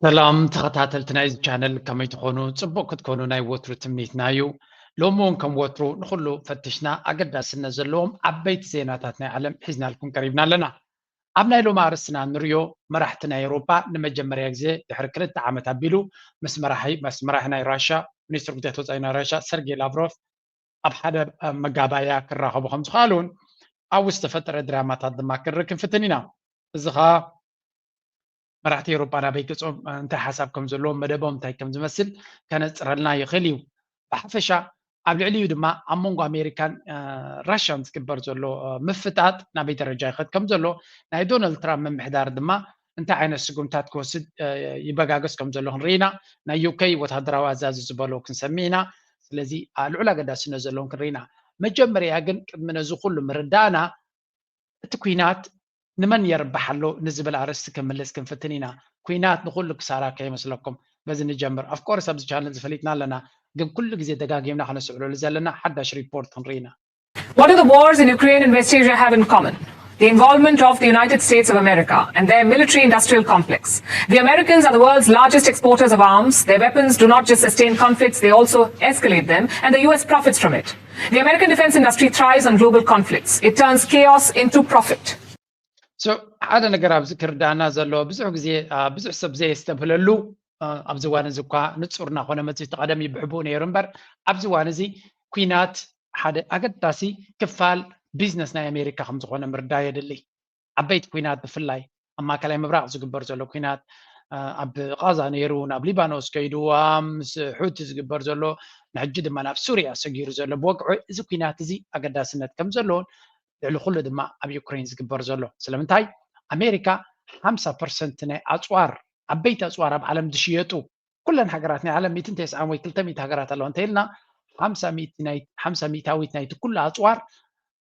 ሰላም ተኸታተልቲ ናይዚ ቻነል፣ ከመይ ትኾኑ? ጽቡቕ ክትኮኑ ናይ ወትሩ ትምኒትና እዩ። ሎሚ እውን ከም ወትሩ ንኹሉ ፈትሽና ኣገዳስነት ዘለዎም ዓበይቲ ዜናታት ናይ ዓለም ሒዝናልኩም ቀሪብና ኣለና። ኣብ ናይ ሎሚ ኣርእስትና ንሪኦ፣ መራሕቲ ናይ ኤውሮጳ ንመጀመርያ ግዜ ድሕሪ ክልተ ዓመት ኣቢሉ ምስ መራሒ ምስ መራሒ ናይ ራሻ፣ ሚኒስትር ጉዳያት ወጻኢ ናይ ራሻ ሰርጌይ ላቭሮቭ ኣብ ሓደ መጋባእያ ክራኸቡ ከም ዝኸኣሉን ኣብኡ ዝተፈጠረ ድራማታት ድማ ክንርኢ ክንፍትን ኢና። እዚ ኸኣ መራሕቲ ኤውሮጳ ናበይ ገጾም፣ እንታይ ሓሳብ ከም ዘለዎም፣ መደቦም እንታይ ከም ዝመስል ከነጽረልና ይኽእል እዩ። ብሓፈሻ ኣብ ልዕሊኡ ድማ ኣብ መንጎ ኣሜሪካን ራሽያን ዝግበር ዘሎ ምፍጣጥ ናበይ ደረጃ ይኸድ ከም ዘሎ፣ ናይ ዶናልድ ትራምፕ ምምሕዳር ድማ እንታይ ዓይነት ስጉምታት ክወስድ ይበጋገስ ከም ዘሎ ክንርኢ ኢና። ናይ ዩኬ ወታደራዊ ኣዛዚ ዝበሎ ክንሰምዕ ኢና። ስለዚ ልዑል ኣገዳስነት ዘለዎም ክንርኢ ኢና። መጀመርያ ግን ቅድሚ ነዚ ኩሉ ምርዳእና እቲ ኲናት ንመን የርብሕ ኣሎ ንዝብል ኣርእስቲ ክምልስ ክንፍትን ኢና። ኲናት ንኹሉ ክሳራ ከይመስለኩም። በዚ ንጀምር። Of course ኣብዚ ቻነል ዝፈሊጥና ኣለና፣ ግን ኩሉ ግዜ ደጋጊምና ክነስዕለሉ ዘለና ሓዳሽ ሪፖርት ክንርኢ ኢና። What do the wars in Ukraine and West Asia have in common? The involvement of the United States of America and their military industrial complex. The Americans are the world's largest exporters of arms. Their weapons do not just sustain conflicts, they also escalate them, and the U S profits from it. The American defense industry thrives on global conflicts. It turns chaos into profit. So ሓደ ነገር ኣብዚ ክርዳና ዘሎ፣ ብዙሕ ግዜ ብዙሕ ሰብ ዘየስተብህለሉ፣ ኣብዚ እዋን እዚ እኳ ንጹር እናኾነ መጺኡ፣ እቲ ቀደም እዩ ብሕቡእ ነይሩ እምበር፣ ኣብዚ እዋን እዚ ኲናት ሓደ ኣገዳሲ ክፋል ቢዝነስ ናይ ኣሜሪካ ከም ዝኾነ ምርዳእ የድሊ። ዓበይቲ ኲናት ብፍላይ ኣብ ማእከላይ ምብራቕ ዝግበር ዘሎ ኲናት፣ ኣብ ቓዛ ነይሩ፣ ናብ ሊባኖስ ከይዱ፣ ምስ ሑቲ ዝግበር ዘሎ፣ ንሕጂ ድማ ናብ ሱርያ ሰጊሩ ዘሎ ብወግዒ፣ እዚ ኲናት እዚ ኣገዳስነት ከም ዘለዎን ልዕሊ ኩሉ ድማ ኣብ ዩክሬን ዝግበር ዘሎ። ስለምንታይ ኣሜሪካ ሓምሳ ፐርሰንት ናይ ኣጽዋር፣ ዓበይቲ ኣጽዋር ኣብ ዓለም ዝሽየጡ ኩለን ሃገራት ናይ ዓለም ሚእትን ተስዓን ወይ ክልተ ሚእቲ ሃገራት ኣለዋ እንተኢልና፣ ሓምሳ ሚእታዊት ናይቲ ኩሉ ኣጽዋር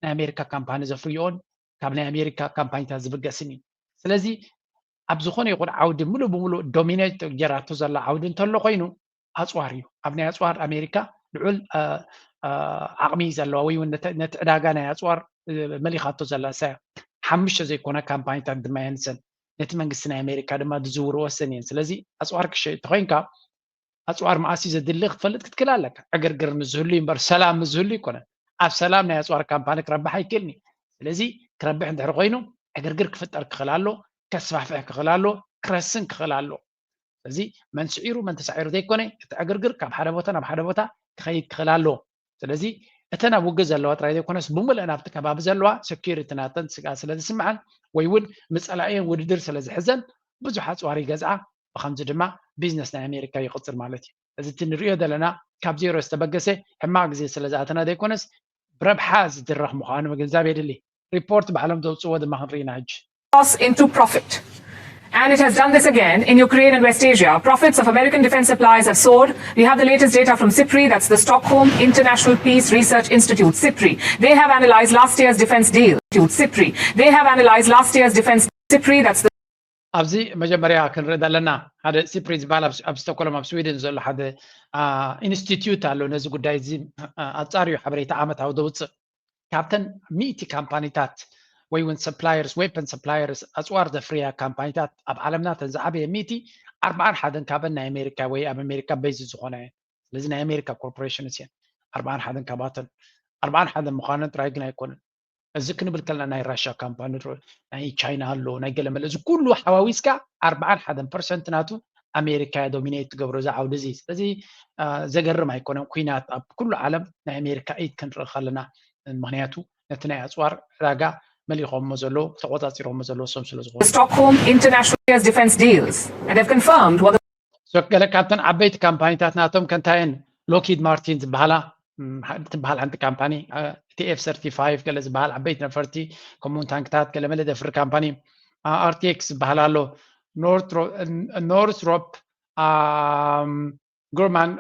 ናይ ኣሜሪካ ካምፓኒ ዘፍርዮን ካብ ናይ ኣሜሪካ ካምፓኒታት ዝብገስን እዩ። ስለዚ ኣብ ዝኾነ ይኹን ዓውዲ ሙሉእ ብሙሉእ ዶሚኔት ጌራቶ ዘላ ዓውዲ እንተሎ ኮይኑ ኣጽዋር እዩ። ኣብ ናይ ኣጽዋር ኣሜሪካ ልዑል ዓቕሚ ዘለዋ ወይ እውን ነቲ ዕዳጋ ናይ ኣጽዋር መሊኻቶ ዘላ እሳ እያ። ሓሙሽተ ዘይኮና ካምፓኒታት ድማ የንሰን ነቲ መንግስቲ ናይ ኣሜሪካ ድማ ዝዝውርዎ እሰን እየን። ስለዚ ኣጽዋር ክሸይጥ ተኾይንካ ኣጽዋር መዓስ እዩ ዘድሊ ክትፈልጥ ክትክእል ኣለካ። ዕግርግር ምስ ዝህሉ እዩ እምበር ሰላም ምስ ዝህሉ ኣይኮነን። ኣብ ሰላም ናይ ኣጽዋር ካምፓኒ ክረብሕ ኣይክእልን እዩ። ስለዚ ክረብሕ እንድሕር ኮይኑ ዕግርግር ክፍጠር ክኽእል ኣሎ፣ ከስፋሕፍሕ ክኽእል ኣሎ፣ ክረስን ክኽእል ኣሎ። ስለዚ መን ስዒሩ መን ተሳዒሩ ዘይኮነ እቲ ዕግርግር ካብ ሓደ ቦታ ናብ ሓደ ቦታ ክኸይድ ክኽእል ኣለዎ። ስለዚ እተን ኣብ ውግእ ዘለዋ ጥራይ ዘይኮነስ ብምልአን ኣብቲ ከባቢ ዘለዋ ሴኩሪቲ ናተን ስግኣት ስለ ዝስምዐን ወይ እውን ምጸላእየን ውድድር ስለ ዝሕዘን ብዙሕ ኣጽዋር ይገዝኣ። ብኸምዚ ድማ ቢዝነስ ናይ ኣሜሪካ ይቕጽል ማለት እዩ። እዚ እቲ ንሪኦ ዘለና ካብ ዜሮ ዝተበገሰ ሕማቕ ግዜ ስለ ዝኣተና ዘይኮነስ ብረብሓ ዝድረኽ ምዃኑ ምግንዛብ የድሊ። ሪፖርት ባዕሎም ዘውፅዎ ድማ ክንርኢ ኢና ሕጂ። Into profit. And it has done this again in Ukraine and West Asia. Profits of American defense supplies have soared. We have the latest data from SIPRI, that's the Stockholm International Peace Research Institute, SIPRI. They have analyzed last year's defense deal. SIPRI. They have analyzed last year's defense. SIPRI, that's the ኣብዚ መጀመርያ ክንርኢ ዘለና ሓደ ሲፕሪ ዝበሃል ኣብ ስቶኮሎም ኣብ ስዊድን ዘሎ ሓደ ኢንስቲትዩት ኣሎ። ነዚ ጉዳይ እዚ ኣጻርዩ ሓበሬታ ዓመታዊ ዘውፅእ ካብተን ሚእቲ ካምፓኒታት ወይ እውን ሰፕላየርስ ዌፐን ሰፕላየርስ ኣፅዋር ዘፍርያ ካምፓኒታት ኣብ ዓለምና ተን ዝዓበየ ሚእቲ ኣርባዓን ሓደን ካብን ናይ ኣሜሪካ ወይ ኣብ ኣሜሪካ በይዝ ዝኾነ እየን። ስለዚ ናይ ኣሜሪካ ኮርፖሬሽንስ እየን ኣርባዓን ሓደን ካባተን። ኣርባዓን ሓደን ምዃነን ጥራይ ግን ኣይኮነን። እዚ ክንብል ከለና ናይ ራሻ ካምፓኒ ናይ ቻይና ኣሎ ናይ ገለመለ እዚ ኩሉ ሓዋዊስካ ኣርባዓን ሓደን ፐርሰንት ናቱ ኣሜሪካ እያ ዶሚኔት ትገብሮ እዚ ዓውዲ እዚ። ስለዚ ዘገርም ኣይኮነን ኩናት ኣብ ኩሉ ዓለም ናይ ኣሜሪካ ኢድ ክንርኢ ከለና፣ ምክንያቱ ነቲ ናይ ኣፅዋር ዕዳጋ መሊኾሞ ዘለዉ ተቆፃፂሮሞ ዘለዉ እሶም ስለ ዝኾኑ። Stockholm International Defense Deals and have confirmed what So ገለ ካብተን ዓበይቲ ካምፓኒታት ናቶም ከንታየን ሎኪድ ማርቲን ዝበሃላ ትበሃል ሓንቲ ካምፓኒ፣ እቲ ኤፍ ሰርቲፋይቭ ገለ ዝበሃል ዓበይቲ ነፈርቲ ከምኡውን ታንክታት ገለ መለ ደፍር ካምፓኒ፣ ኣርቲኤክስ ዝበሃል ኣሎ፣ ኖርትሮፕ ግርማን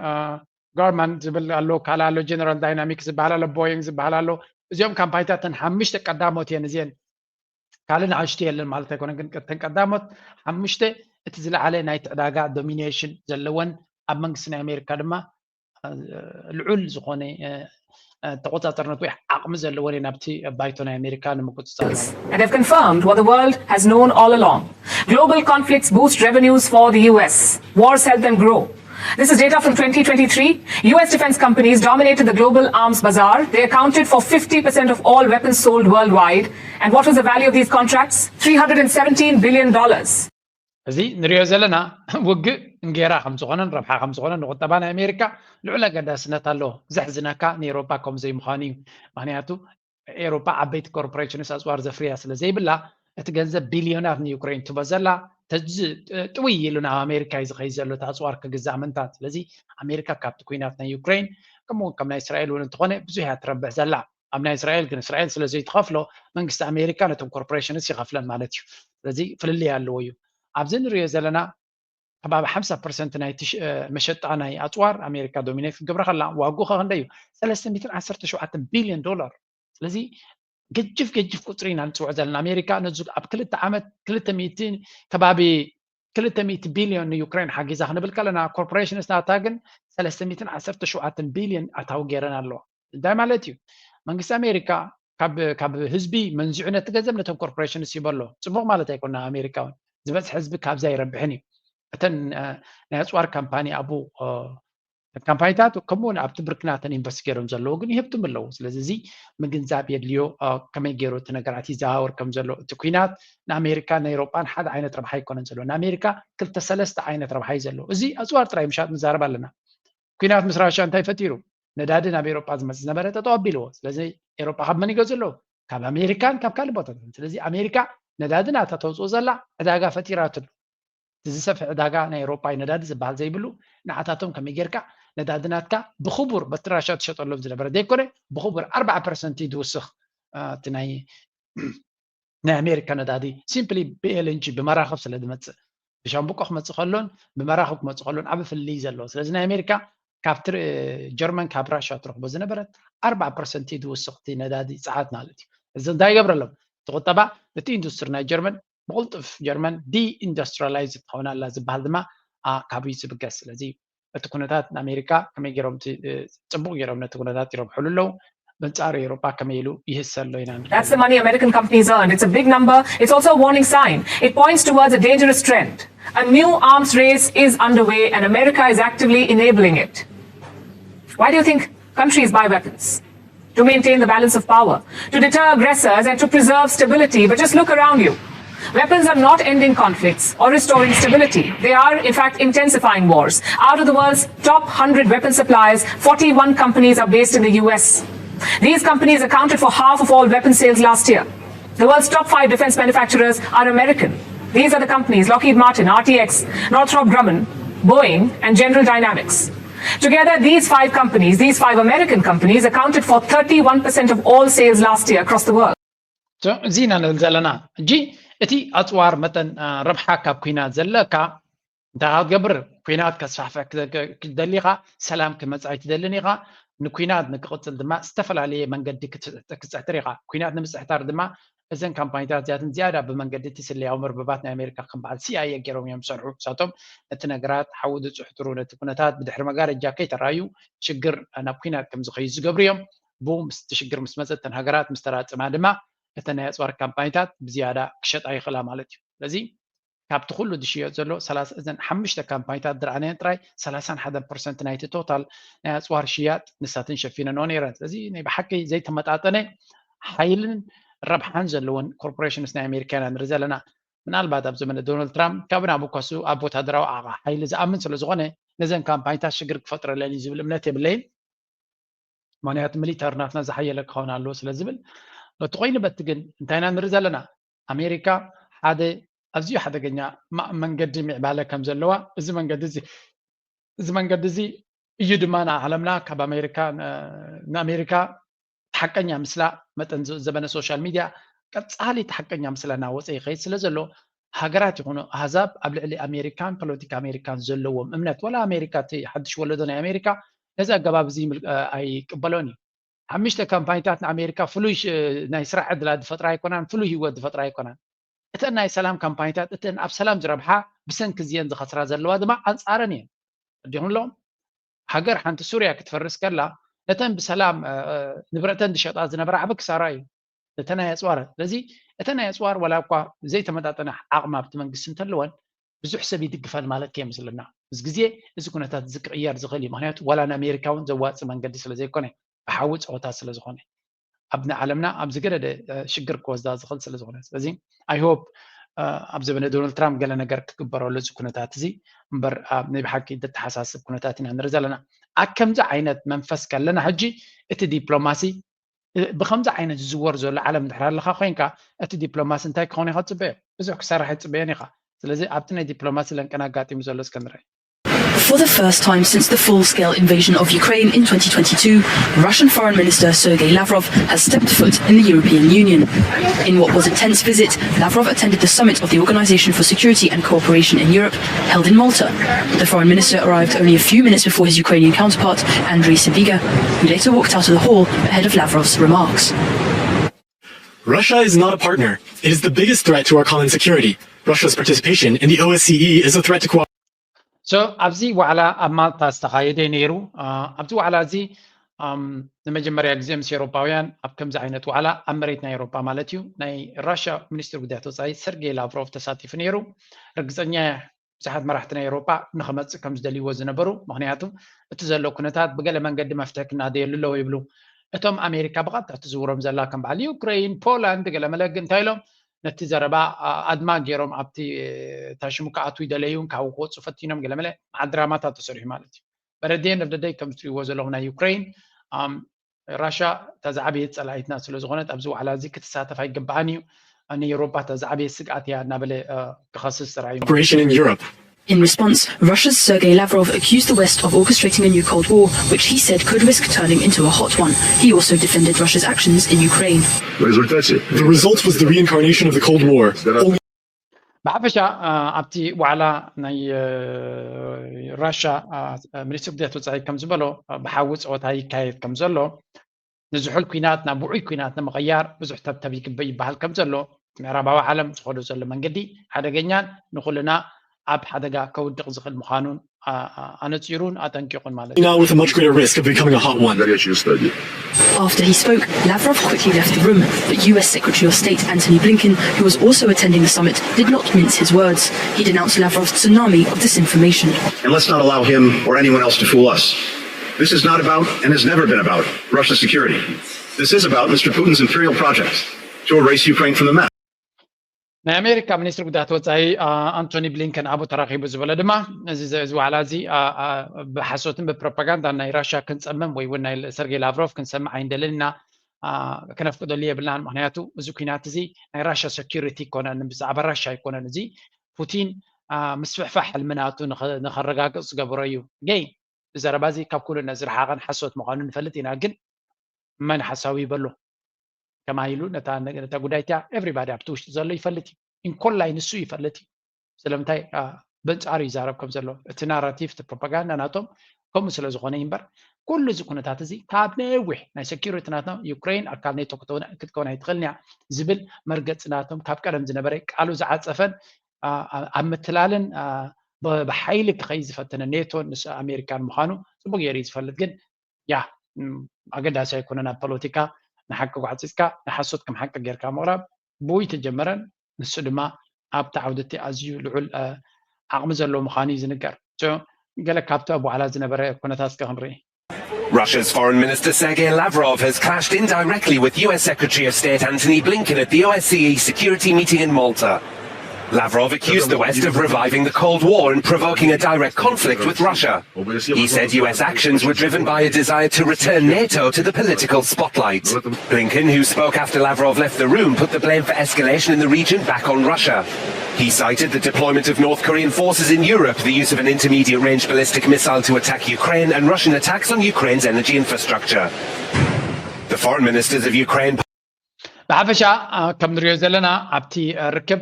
ጋርማን ዝብል ኣሎ፣ ካልእ ኣሎ ጀነራል ዳይናሚክስ ዝበሃል ኣሎ፣ ቦይንግ ዝበሃል ኣሎ። እዚኦም ካምፓኒታት ተን ሓሙሽተ ቀዳሞት እየን። እዚአን ካልእ ንኣሽቱ የለን ማለት ኣይኮነን፣ ግን ተን ቀዳሞት ሓሙሽተ እቲ ዝለዓለ ናይቲ ዕዳጋ ዶሚኔሽን ዘለወን ኣብ መንግስቲ ናይ ኣሜሪካ ድማ ልዑል ዝኾነ ተቆፃፀርነት ወይ ዓቕሚ ዘለዎ ናብቲ ባይቶ ናይ ኣሜሪካ ንምቁፅፃር። And have confirmed what the world has known all along. Global conflicts boost revenues for the U S. Wars help them grow. This is data from twenty twenty-three. U S defense companies dominated the global arms bazaar. They accounted for fifty percent of all weapons sold worldwide. And what was the value of these contracts? Three hundred and seventeen billion dollars. እዚ ንሪኦ ዘለና ውግእ እንጌራ ከም ዝኾነን ረብሓ ከም ዝኾነን ንቁጠባ ናይ ኣሜሪካ ልዑል ኣገዳስነት ኣለዎ። ዘሕዝነካ ንኤሮፓ ከም ዘይምዃኑ እዩ። ምክንያቱ ኤሮፓ ዓበይቲ ኮርፖሬሽንስ ኣፅዋር ዘፍርያ ስለ ዘይብላ እቲ ገንዘብ ቢልዮናት ንዩክሬን ትቦ ዘላ ጥውይ ኢሉ ናብ ኣሜሪካ እዩ ዝኸይድ ዘሎ እቲ ኣፅዋር ክግዛእ ምንታት። ስለዚ ኣሜሪካ ካብቲ ኩናት ናይ ዩክሬን ከምኡ ከም ናይ እስራኤል እውን እንተኾነ ብዙሕ እያ ትረብሕ ዘላ። ኣብ ናይ እስራኤል ግን እስራኤል ስለ ዘይትኸፍሎ መንግስቲ ኣሜሪካ ነቶም ኮርፖሬሽንስ ይኸፍለን ማለት እዩ። ስለዚ ፍልልይ ኣለዎ እዩ። ኣብዚ ንሪኦ ዘለና ከባቢ ሓምሳ ፐርሰንት ናይ መሸጣ ናይ ኣፅዋር ኣሜሪካ ዶሚኔት ክትገብረ ከላ ዋግኡ ከ ክንደይ እዩ? ሰለስተ ሚእትን ዓሰርተ ሸውዓተ ቢልዮን ዶላር። ስለዚ ገጅፍ ገጅፍ ቁፅሪ ኢና ንፅውዕ ዘለና። ኣሜሪካ ነዚ ኣብ ክልተ ዓመት ክልተ ሚእቲ ከባቢ ክልተ ሚእቲ ቢልዮን ንዩክሬን ሓጊዛ ክንብል ከለና ኮርፖሬሽንስ ናታ ግን ሰለስተ ሚእትን ዓሰርተ ሸውዓተ ቢልዮን ኣታዊ ገይረን ኣለዋ። እንታይ ማለት እዩ? መንግስቲ ኣሜሪካ ካብ ካብ ህዝቢ መንዚዑ ነቲ ገንዘብ ነቶም ኮርፖሬሽንስ ይበሎ። ፅቡቅ ማለት ኣይኮና። ኣሜሪካ እውን ዝበፅሐ ህዝቢ ካብዚ ኣይረብሕን እዩ። እተን ናይ ኣፅዋር ካምፓኒ ኣብኡ ካምፓኒታት ከምኡውን ኣብቲ ብርክናተን ኢንቨስት ገይሮም ዘለዉ ግን ይህብትም ኣለዉ። ስለዚ እዚ ምግንዛብ የድልዮ። ከመይ ገይሩ እቲ ነገራት ይዘዋወር ከም ዘሎ እቲ ኩናት ንኣሜሪካ ናይ ኤሮጳን ሓደ ዓይነት ረብሓ ኣይኮነን ዘለዎ። ንኣሜሪካ ክልተ ሰለስተ ዓይነት ረብሓ እዩ ዘለዎ። እዚ ኣፅዋር ጥራይ ምሻጥ ንዛረብ ኣለና። ኩናት ምስ ራሻ እንታይ ፈጢሩ? ነዳዲ ናብ ኤሮጳ ዝመፅእ ዝነበረ ጠጠው ኣቢልዎ። ስለዚ ኤሮጳ ካብ መን ይገዝኡ ኣለዉ? ካብ ኣሜሪካን ካብ ካልእ ቦታታት። ስለዚ ኣሜሪካ ነዳዲ ናታ ተውፅኦ ዘላ ዕዳጋ ፈጢራትሉ። እቲ ዝሰፍሕ ዕዳጋ ናይ ኤሮጳ እዩ። ነዳዲ ዝበሃል ዘይብሉ ንዓታቶም ከመይ ጌርካ ነዳዲ ናትካ ብኽቡር በቲ ራሻ ትሸጠሎም ዝነበረ ዘይኮነ ብኽቡር ኣርባዓ ፐርሰንት እዩ ዝውስኽ። እቲ ናይ ናይ ኣሜሪካ ነዳዲ ሲምፕሊ ብኤልንጂ ብመራኽብ ስለ ዝመፅእ ብሻምብቆ ክመፅእ ከሎን ብመራኽብ ክመፅእ ከሎን ዓብ ፍልልይ ዘለዎ። ስለዚ ናይ ኣሜሪካ ካብቲ ጀርመን ካብ ራሻ ትረኽቦ ዝነበረት ኣርባዓ ፐርሰንት እዩ ዝውስኽ እቲ ነዳዲ ፀዓት ማለት እዩ። እዚ እንታይ ይገብረሎም? እቲ ቁጠባ እቲ ኢንዱስትሪ ናይ ጀርመን ብቕልጡፍ ጀርመን ዲኢንዱስትሪላይዝ ትኸውን ኣላ ዝበሃል ድማ ካብኡ እዩ ዝብገስ። ስለዚ እቲ ኩነታት ንኣሜሪካ ከመይ ገይሮም ጽቡቕ ገይሮም ነቲ ኩነታት ይረብሕሉ ኣለዉ። በንጻሩ ኤውሮጳ ከመይ ኢሉ ይህሰ ኣሎ ኢና ንርኢ። That's the money American companies earned. It's a big number. It's also a warning sign. It points towards a dangerous trend. A new arms race is underway and America is actively enabling it. Why do you think countries buy weapons? To maintain the balance of power, to deter aggressors and to preserve stability. But just look around you. Weapons are not ending conflicts or restoring stability. They are, in fact, intensifying wars. Out of the world's top hundred weapon suppliers, forty-one companies are based in the U S. These companies accounted for half of all weapon sales last year. The world's top five defense manufacturers are American. These are the companies Lockheed Martin, R T X, Northrop Grumman, Boeing, and General Dynamics. Together, these five companies, these five American companies, accounted for thirty-one percent of all sales last year across the world. እዚ ኢና ንብል ዘለና። ሕጂ እቲ ኣፅዋር መጠን ረብሓ ካብ ኩናት ዘለካ እንታይ ክትገብር? ኩናት ከስፋሕፍሕ ክደሊኻ ሰላም ክመፅእ ኣይትደልን ኢኻ። ንኩናት ንክቕፅል ድማ ዝተፈላለየ መንገዲ ክትፅሕትር ኢኻ። ኩናት ንምፅሕታር ድማ እዘን ካምፓኒታት እዚኣተን ዝያዳ ብመንገዲ እቲ ስለያዊ መርበባት ናይ ኣሜሪካ ከም በዓል ሲኣይኤ ገይሮም እዮም ዝሰርሑ። ንሳቶም ነቲ ነገራት ሓዊ ዝፅሕትሩ፣ ነቲ ኩነታት ብድሕሪ መጋረጃ ከይተራዩ ሽግር ናብ ኩናት ከም ዝኸዩ ዝገብሩ እዮም። ብኡ ምስቲ ሽግር ምስ መፀ እተን ሃገራት ምስ ተራፅማ ድማ እተን ናይ ኣፅዋር ካምፓኒታት ብዝያዳ ክሸጣ ይኽእላ ማለት እዩ። ስለዚ ካብቲ ኩሉ ዝሽየጥ ዘሎ ሰላሳ እዘን ሓሙሽተ ካምፓኒታት ዝረኣናየን ጥራይ ሰላሳን ሓደን ፐርሰንት ናይቲ ቶታል ናይ ኣፅዋር ሽያጥ ንሳተን ሸፊነንኦ ነይረን። ስለዚ ናይ ብሓቂ ዘይተመጣጠነ ሓይልን ረብሓን ዘለወን ኮርፖሬሽንስ ናይ ኣሜሪካ ኢና ንርኢ ዘለና። ምናልባት ኣብ ዘመነ ዶናልድ ትራምፕ ካብ ናብ ኮሱ ኣብ ወታደራዊ ኣቕሓ ሓይሊ ዝኣምን ስለ ዝኾነ ነዘን ካምፓኒታት ሽግር ክፈጥረለን እዩ ዝብል እምነት የብለይን። ምክንያቱ ሚሊተር ናትና ዝሓየለ ክኸውን ኣለዎ ስለ ዝብል። በቲ ኮይኑ በቲ ግን እንታይ ኢና ንርኢ ዘለና? ኣሜሪካ ሓደ ኣዝዩ ሓደገኛ መንገዲ ምዕባለ ከም ዘለዋ፣ እዚ መንገዲ እዚ እዚ መንገዲ እዚ እዩ ድማ ንዓለምና ካብ ኣሜሪካ ንኣሜሪካ ሓቀኛ ምስላ መጠን ዘበነ ሶሻል ሚድያ ቀጻሊ እቲ ሓቀኛ ምስላ እናወፀ ይኸይድ ስለ ዘሎ ሃገራት ይኹኑ ኣህዛብ ኣብ ልዕሊ ኣሜሪካን ፖለቲካ ኣሜሪካን ዘለዎም እምነት ወላ ኣሜሪካ እቲ ሓድሽ ወለዶ ናይ ኣሜሪካ ነዚ ኣገባብ እዚ ኣይቅበሎን እዩ። ሓሙሽተ ካምፓኒታት ንኣሜሪካ ፍሉይ ናይ ስራሕ ዕድላት ዝፈጥራ ኣይኮናን፣ ፍሉይ ህይወት ዝፈጥራ ኣይኮናን። እተን ናይ ሰላም ካምፓኒታት እተን ኣብ ሰላም ዝረብሓ ብሰንኪ እዚአን ዝኸስራ ዘለዋ ድማ ኣንጻረን እየን። ኣዲኹም ኣለኹም ሃገር ሓንቲ ሱርያ ክትፈርስ ከላ ነተን ብሰላም ንብረተን ዝሸጣ ዝነበራ ዓቢ ክሳራ እዩ። እተን ናይ ኣፅዋር ስለዚ እተን ናይ ኣፅዋር ዋላ እኳ ዘይተመጣጠነ ዓቕሚ ኣብቲ መንግስቲ እንተለወን ብዙሕ ሰብ ይድግፈን ማለት ከየምስልና ምስ ግዜ እዚ ኩነታት እዚ ክቕየር ዝኽእል እዩ። ምክንያቱ ዋላ ንኣሜሪካ እውን ዘዋፅእ መንገዲ ስለ ዘይኮነ ብሓዊ ፀወታ ስለ ዝኾነ ኣብ ንዓለምና ኣብ ዝገደደ ሽግር ክወስዳ ዝኽእል ስለ ዝኾነ ስለዚ I hope ኣብ ዘበነ ዶናልድ ትራምፕ ገለ ነገር ክግበረሉ እዚ ኩነታት እዚ እምበር ናይ ብሓቂ ዘተሓሳስብ ኩነታት ኢና ንርኢ ዘለና። ኣብ ከምዚ ዓይነት መንፈስ ከለና ሕጂ እቲ ዲፕሎማሲ ብከምዚ ዓይነት ዝዝወር ዘሎ ዓለም እንድሕር ኣለካ ኮይንካ እቲ ዲፕሎማሲ እንታይ ክኸውን ኢካ ትፅበዮ? ብዙሕ ክሰርሕ ኣይትፅበዮን ኢካ። ስለዚ ኣብቲ ናይ ዲፕሎማሲ ለንቅና ኣጋጢሙ ዘሎ እስከ ንርአ። For the first time since the full-scale invasion of Ukraine in twenty twenty-two, Russian Foreign Minister Sergei Lavrov has stepped foot in the European Union. In what was a tense visit, Lavrov attended the summit of the Organization for Security and Cooperation in Europe, held in Malta. The foreign minister arrived only a few minutes before his Ukrainian counterpart, Andriy Sybiga, who later walked out of the hall ahead of Lavrov's remarks. Russia is not a partner. It is the biggest threat to our common security. Russia's participation in the O S C E is a threat to cooperation. So ኣብዚ ዋዕላ ኣብ ማልታ ዝተኻየደ ነይሩ። ኣብዚ ዋዕላ እዚ ንመጀመርያ ግዜ ምስ ኤውሮጳውያን ኣብ ከምዚ ዓይነት ዋዕላ ኣብ መሬት ናይ ኤውሮጳ ማለት እዩ ናይ ራሽያ ሚኒስትር ጉዳያት ወፃኢ ሰርጌይ ላቭሮቭ ተሳቲፉ ነይሩ። ርግፀኛ ብዙሓት መራሕቲ ናይ ኤውሮጳ ንክመፅእ ከም ዝደልይዎ ዝነበሩ ምክንያቱ እቲ ዘሎ ኩነታት ብገለ መንገዲ መፍትሒ ክናደየሉ ኣለዎ ይብሉ። እቶም ኣሜሪካ ብቐጥታ ትዝውሮም ዘላ ከም በዓል ዩክሬን፣ ፖላንድ ገለመለ ግን እንታይ ኢሎም ነቲ ዘረባ ኣድማ ገይሮም ኣብቲ ታሽሙ ክኣትዉ ይደለዩ ካብኡ ክወፁ ፈቲኖም ገለመለ መዓል ድራማታት ተሰሪሑ ማለት እዩ። በረዴን ነብደደይ ከም ዝትሪዎ ዘለኹም ናይ ዩክሬን ራሻ እታ ዝዓበየት ፀላኢትና ስለ ዝኾነት ኣብዚ ዋዕላ እዚ ክትሳተፍ ኣይገባኣን እዩ። ንኤውሮጳ እታ ዝዓበየት ስግኣት እያ እናበለ ክኸስስ ተራእዩ። Operation in Europe. In response, Russia's Sergei Lavrov accused the West of orchestrating a new Cold War, which he said could risk turning into a hot one. He also defended Russia's actions in Ukraine. В результате The result was the reincarnation of the Cold War. Only ብሓፈሻ ኣብቲ ዋዕላ ናይ ራሻ ሚኒስትር ጉዳያት ወፃኢ ከም ዝበሎ ብሓዊ ፀወታ ይካየድ ከም ዘሎ ንዝሑል ኩናት ናብ ውዑይ ኩናት ንምቕያር ብዙሕ ተብተብ ይግበእ ይበሃል ከም ዘሎ እቲ ምዕራባዊ ዓለም ዝኸዶ ዘሎ መንገዲ ሓደገኛን ንኩልና ኣብ ሓደጋ ከውድቕ ዝኽእል ምዃኑን ኣነፂሩን ኣጠንቂቑን ማለት እዩ። Now with a much greater risk of becoming a hot one. Горячую стадию. After he spoke, Lavrov quickly left the room, but U S Secretary of State Antony Blinken, who was also attending the summit, did not mince his words. He denounced Lavrov's tsunami of disinformation. And let's not allow him or anyone else to fool us. This is not about and has never been about Russia's security. This is about Mister Putin's imperial project to erase Ukraine from the map. ናይ ኣሜሪካ ሚኒስትሪ ጉዳያት ወፃኢ ኣንቶኒ ብሊንከን ኣብኡ ተራኺቡ ዝበለ ድማ እዚ ዋዕላ እዚ ብሓሶትን ብፕሮፓጋንዳን ናይ ራሽያ ክንፀምም ወይ እውን ናይ ሰርጌይ ላቭሮቭ ክንሰምዕ ኣይንደልን ኢና፣ ክነፍቅደሉ የብልናን። ምክንያቱ እዚ ኩናት እዚ ናይ ራሽያ ሴኩሪቲ ኣይኮነን፣ ብዛዕባ ራሽያ ኣይኮነን። እዚ ፑቲን ምስፍሕፋሕ ሕልሚ ናቱ ንኸረጋግፅ ዝገበሮ እዩ። ገይ ብዘረባ እዚ ካብ ኩሉ ነዝረሓቐን ሓሶት ምዃኑ ንፈልጥ ኢና፣ ግን መን ሓሳዊ ይበሎ ከማይ ኢሉ ነታ ጉዳይ እቲኣ ኤቭሪባዲ ኣብቲ ውሽጢ ዘሎ ይፈልጥ እዩ። እንኮላይ ንሱ ይፈልጥ እዩ ስለምንታይ በንፃሩ ይዛረብ ከም ዘሎ። እቲ ናራቲቭ እቲ ፕሮፓጋንዳ ናቶም ከምኡ ስለ ዝኾነ እዩ እምበር ኩሉ እዚ ኩነታት እዚ ካብ ነዊሕ ናይ ሴኪሪቲ ናትና ዩክሬን ኣካል ኔቶ ክትከውን ኣይትኽእልን እያ ዝብል መርገፂ ናቶም ካብ ቀደም ዝነበረ ቃሉ ዝዓፀፈን ኣብ ምትላልን ብሓይሊ ክኸይ ዝፈተነ ኔቶን ምስ ኣሜሪካን ምዃኑ ፅቡቅ ገይሩ እዩ ዝፈልጥ። ግን ያ ኣገዳሲ ኣይኮነን ኣብ ፖለቲካ ንሓቂ ጓዕፂፅካ ንሓሶት ከም ሓቂ ጌርካ ምቕራብ ብኡ ይተጀመረን ንሱ ድማ ኣብቲ ዓውዲ እቲ ኣዝዩ ልዑል ዓቕሚ ዘለዎ ምዃኑ እዩ ዝንገር። ገለ ካብቲ ኣብ ዋዕላ ዝነበረ ኩነታት እስከ ክንርኢ። Russia's Foreign Minister Sergei Lavrov has clashed indirectly with U S Secretary of State Antony Blinken at the O S C E security meeting in Malta. Lavrov accused the West of reviving the Cold War and provoking a direct conflict with Russia. He said U S actions were driven by a desire to return NATO to the political spotlight. Blinken, who spoke after Lavrov left the room, put the blame for escalation in the region back on Russia. He cited the deployment of North Korean forces in Europe, the use of an intermediate range ballistic missile to attack Ukraine, and Russian attacks on Ukraine's energy infrastructure. The foreign ministers of Ukraine. ብሓፈሻ ከም ንሪኦ ዘለና ኣብቲ ርክብ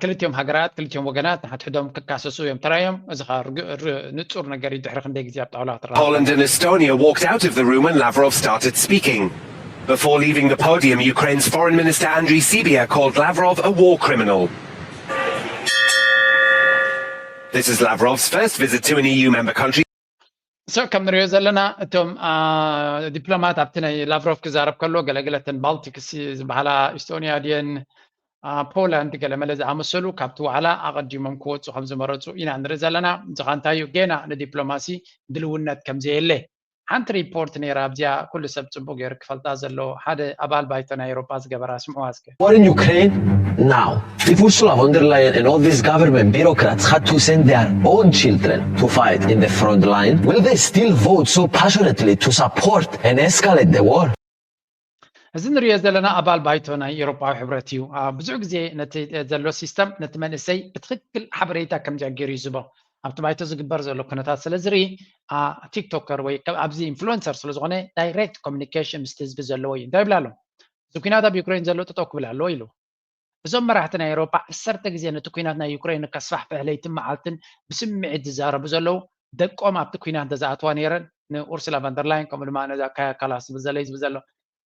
ክልቲኦም ሃገራት ክልቲኦም ወገናት ንሓድሕዶም ክካሰሱ እዮም ተራእዮም። እዚ ከዓ ንፁር ነገር እዩ። ድሕሪ ክንደይ ግዜ ኣብ ጣውላ ክትረኸብ Poland and Estonia walked out of the room when Lavrov started speaking. Before leaving the podium, Ukraine's Foreign Minister Andriy Sybiha called Lavrov a war criminal. This is Lavrov's first visit to an E U member country. So ከም ንሪኦ ዘለና እቶም ዲፕሎማት ኣብቲ ናይ ላቭሮቭ ክዛረብ ከሎ ገለገለተን ባልቲክስ ዝበሃላ ኢስቶኒያ ድየን ፖላንድ ገለመለ ዝኣመሰሉ ካብቲ ዋዕላ ኣቐዲሞም ክወፁ ከም ዝመረፁ ኢና ንርኢ ዘለና። እዚ ኸ እንታይ እዩ? ጌና ንዲፕሎማሲ ድልውነት ከም ዘየለ ሓንቲ ሪፖርት ነይራ ኣብዚኣ ኩሉ ሰብ ፅቡቅ ገይሩ ክፈልጣ ዘለዎ ሓደ ኣባል ባይቶ ናይ ኤውሮጳ ዝገበራ ስምዕዋ እስከ። War in Ukraine now. If Ursula von der Leyen and all these government bureaucrats had to send their own children to fight in the front line, will they still vote so passionately to support and escalate the war? እዚ ንሪኦ ዘለና ኣባል ባይቶ ናይ ኤውሮጳዊ ሕብረት እዩ። ብዙሕ ግዜ ነቲ ዘሎ ሲስተም ነቲ መንእሰይ ብትክክል ሓበሬታ ከምዚኣ ገይሩ ይዝቦ ኣብቲ ባይቶ ዝግበር ዘሎ ኩነታት ስለ ዝርኢ ቲክቶከር ወይ ኣብዚ ኢንፍሉንሰር ስለዝኮነ ዳይሬክት ኮሚኒኬሽን ምስቲ ህዝቢ ዘለዎ እዩ እንታይ ይብላ ኣሎ እዚ ኩናት ኣብ ዩክሬን ዘሎ ጠጠው ክብል ኣለዎ ኢሉ እዞም መራሕቲ ናይ ኤውሮጳ ዓሰርተ ግዜ ነቲ ኩናት ናይ ዩክሬን ከስፋሕፍሕ ለይትን መዓልትን ብስምዒት ዝዛረቡ ዘለዉ ደቆም ኣብቲ ኩናት እንተዝኣትዋ ነይረን ንኡርሱላ ቫንደርላይን ከምኡ ድማ ነዛ ካያ ካላስ ዝብል ዘሎ ዝብል ዘሎ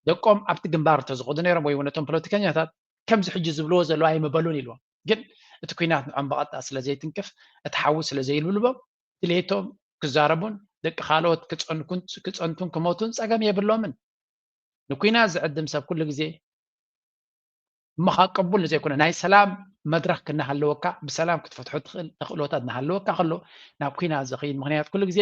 ደቆም ኣብቲ ግንባር እንተዝኸዱ ነይሮም ወይ እውን ነቶም ፖለቲከኛታት ከምዚ ሕጂ ዝብልዎ ዘለዉ ኣይምበሉን ኢልዎም ግን እቲ ኩናት ንዖም ብቐጥታ ስለ ዘይትንክፍ እቲ ሓዊ ስለ ዘይልብልቦም ድሌቶም ክዛረቡን ደቂ ካልኦት ክፀንቱን ክሞቱን ፀገም የብሎምን ንኩናት ዝዕድም ሰብ ኩሉ ግዜ እሞ ከዓ ቅቡል ንዘይኮነ ናይ ሰላም መድረክ ክናሃለወካ ብሰላም ክትፈትሖ ትኽእል ተኽእሎታት እናሃለወካ ከሎ ናብ ኩናት ዝኸይድ ምክንያት ኩሉ ግዜ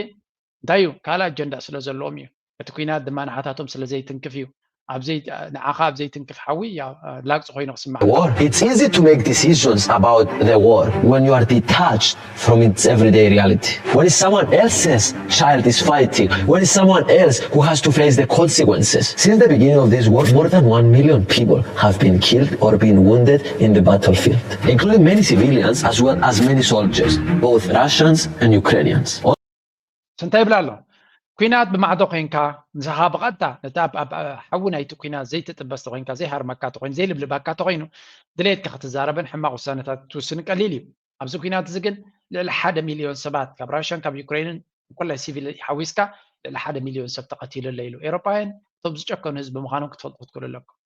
እንታይ እዩ ካልእ ኣጀንዳ ስለ ዘለዎም እዩ እቲ ኩናት ድማ ንዓታቶም ስለ ዘይትንክፍ እዩ ኣብዘይ ንዓኻ ኣብ ዘይትንክፍ ሓዊ ላግፂ ኮይኑ ክስማዕ War. It's easy to make decisions about the war when you are detached from its everyday reality. When it's someone else's child is fighting, when it's someone else who has to face the consequences. Since the beginning of this war, more than one million people have been killed or been wounded in the battlefield, including many civilians as well as many soldiers, both Russians and Ukrainians. እንታይ ይብላ ኣሎ ኩናት ብማዕዶ ኮይንካ ንስኻ ብቐጥታ ነቲ ኣብ ኣብ ሓዊ ናይቲ ኩናት ዘይትጥበስ ተኮይንካ ዘይሃርመካ ተኮይኑ ዘይልብልባካ ተኮይኑ ድሌትካ ክትዛረብን ሕማቕ ውሳነታት ትውስን ቀሊል እዩ ኣብዚ ኩናት እዚ ግን ልዕሊ ሓደ ሚልዮን ሰባት ካብ ራሽያን ካብ ዩክሬንን ኮላይ ሲቪል ሓዊስካ ልዕሊ ሓደ ሚልዮን ሰብ ተቐቲሉ ኣሎ ኢሉ ኤሮፓውያን እቶም ዝጨከኑ ህዝቢ ምዃኖም ክትፈልጡ ክትክእሉ ኣለኩም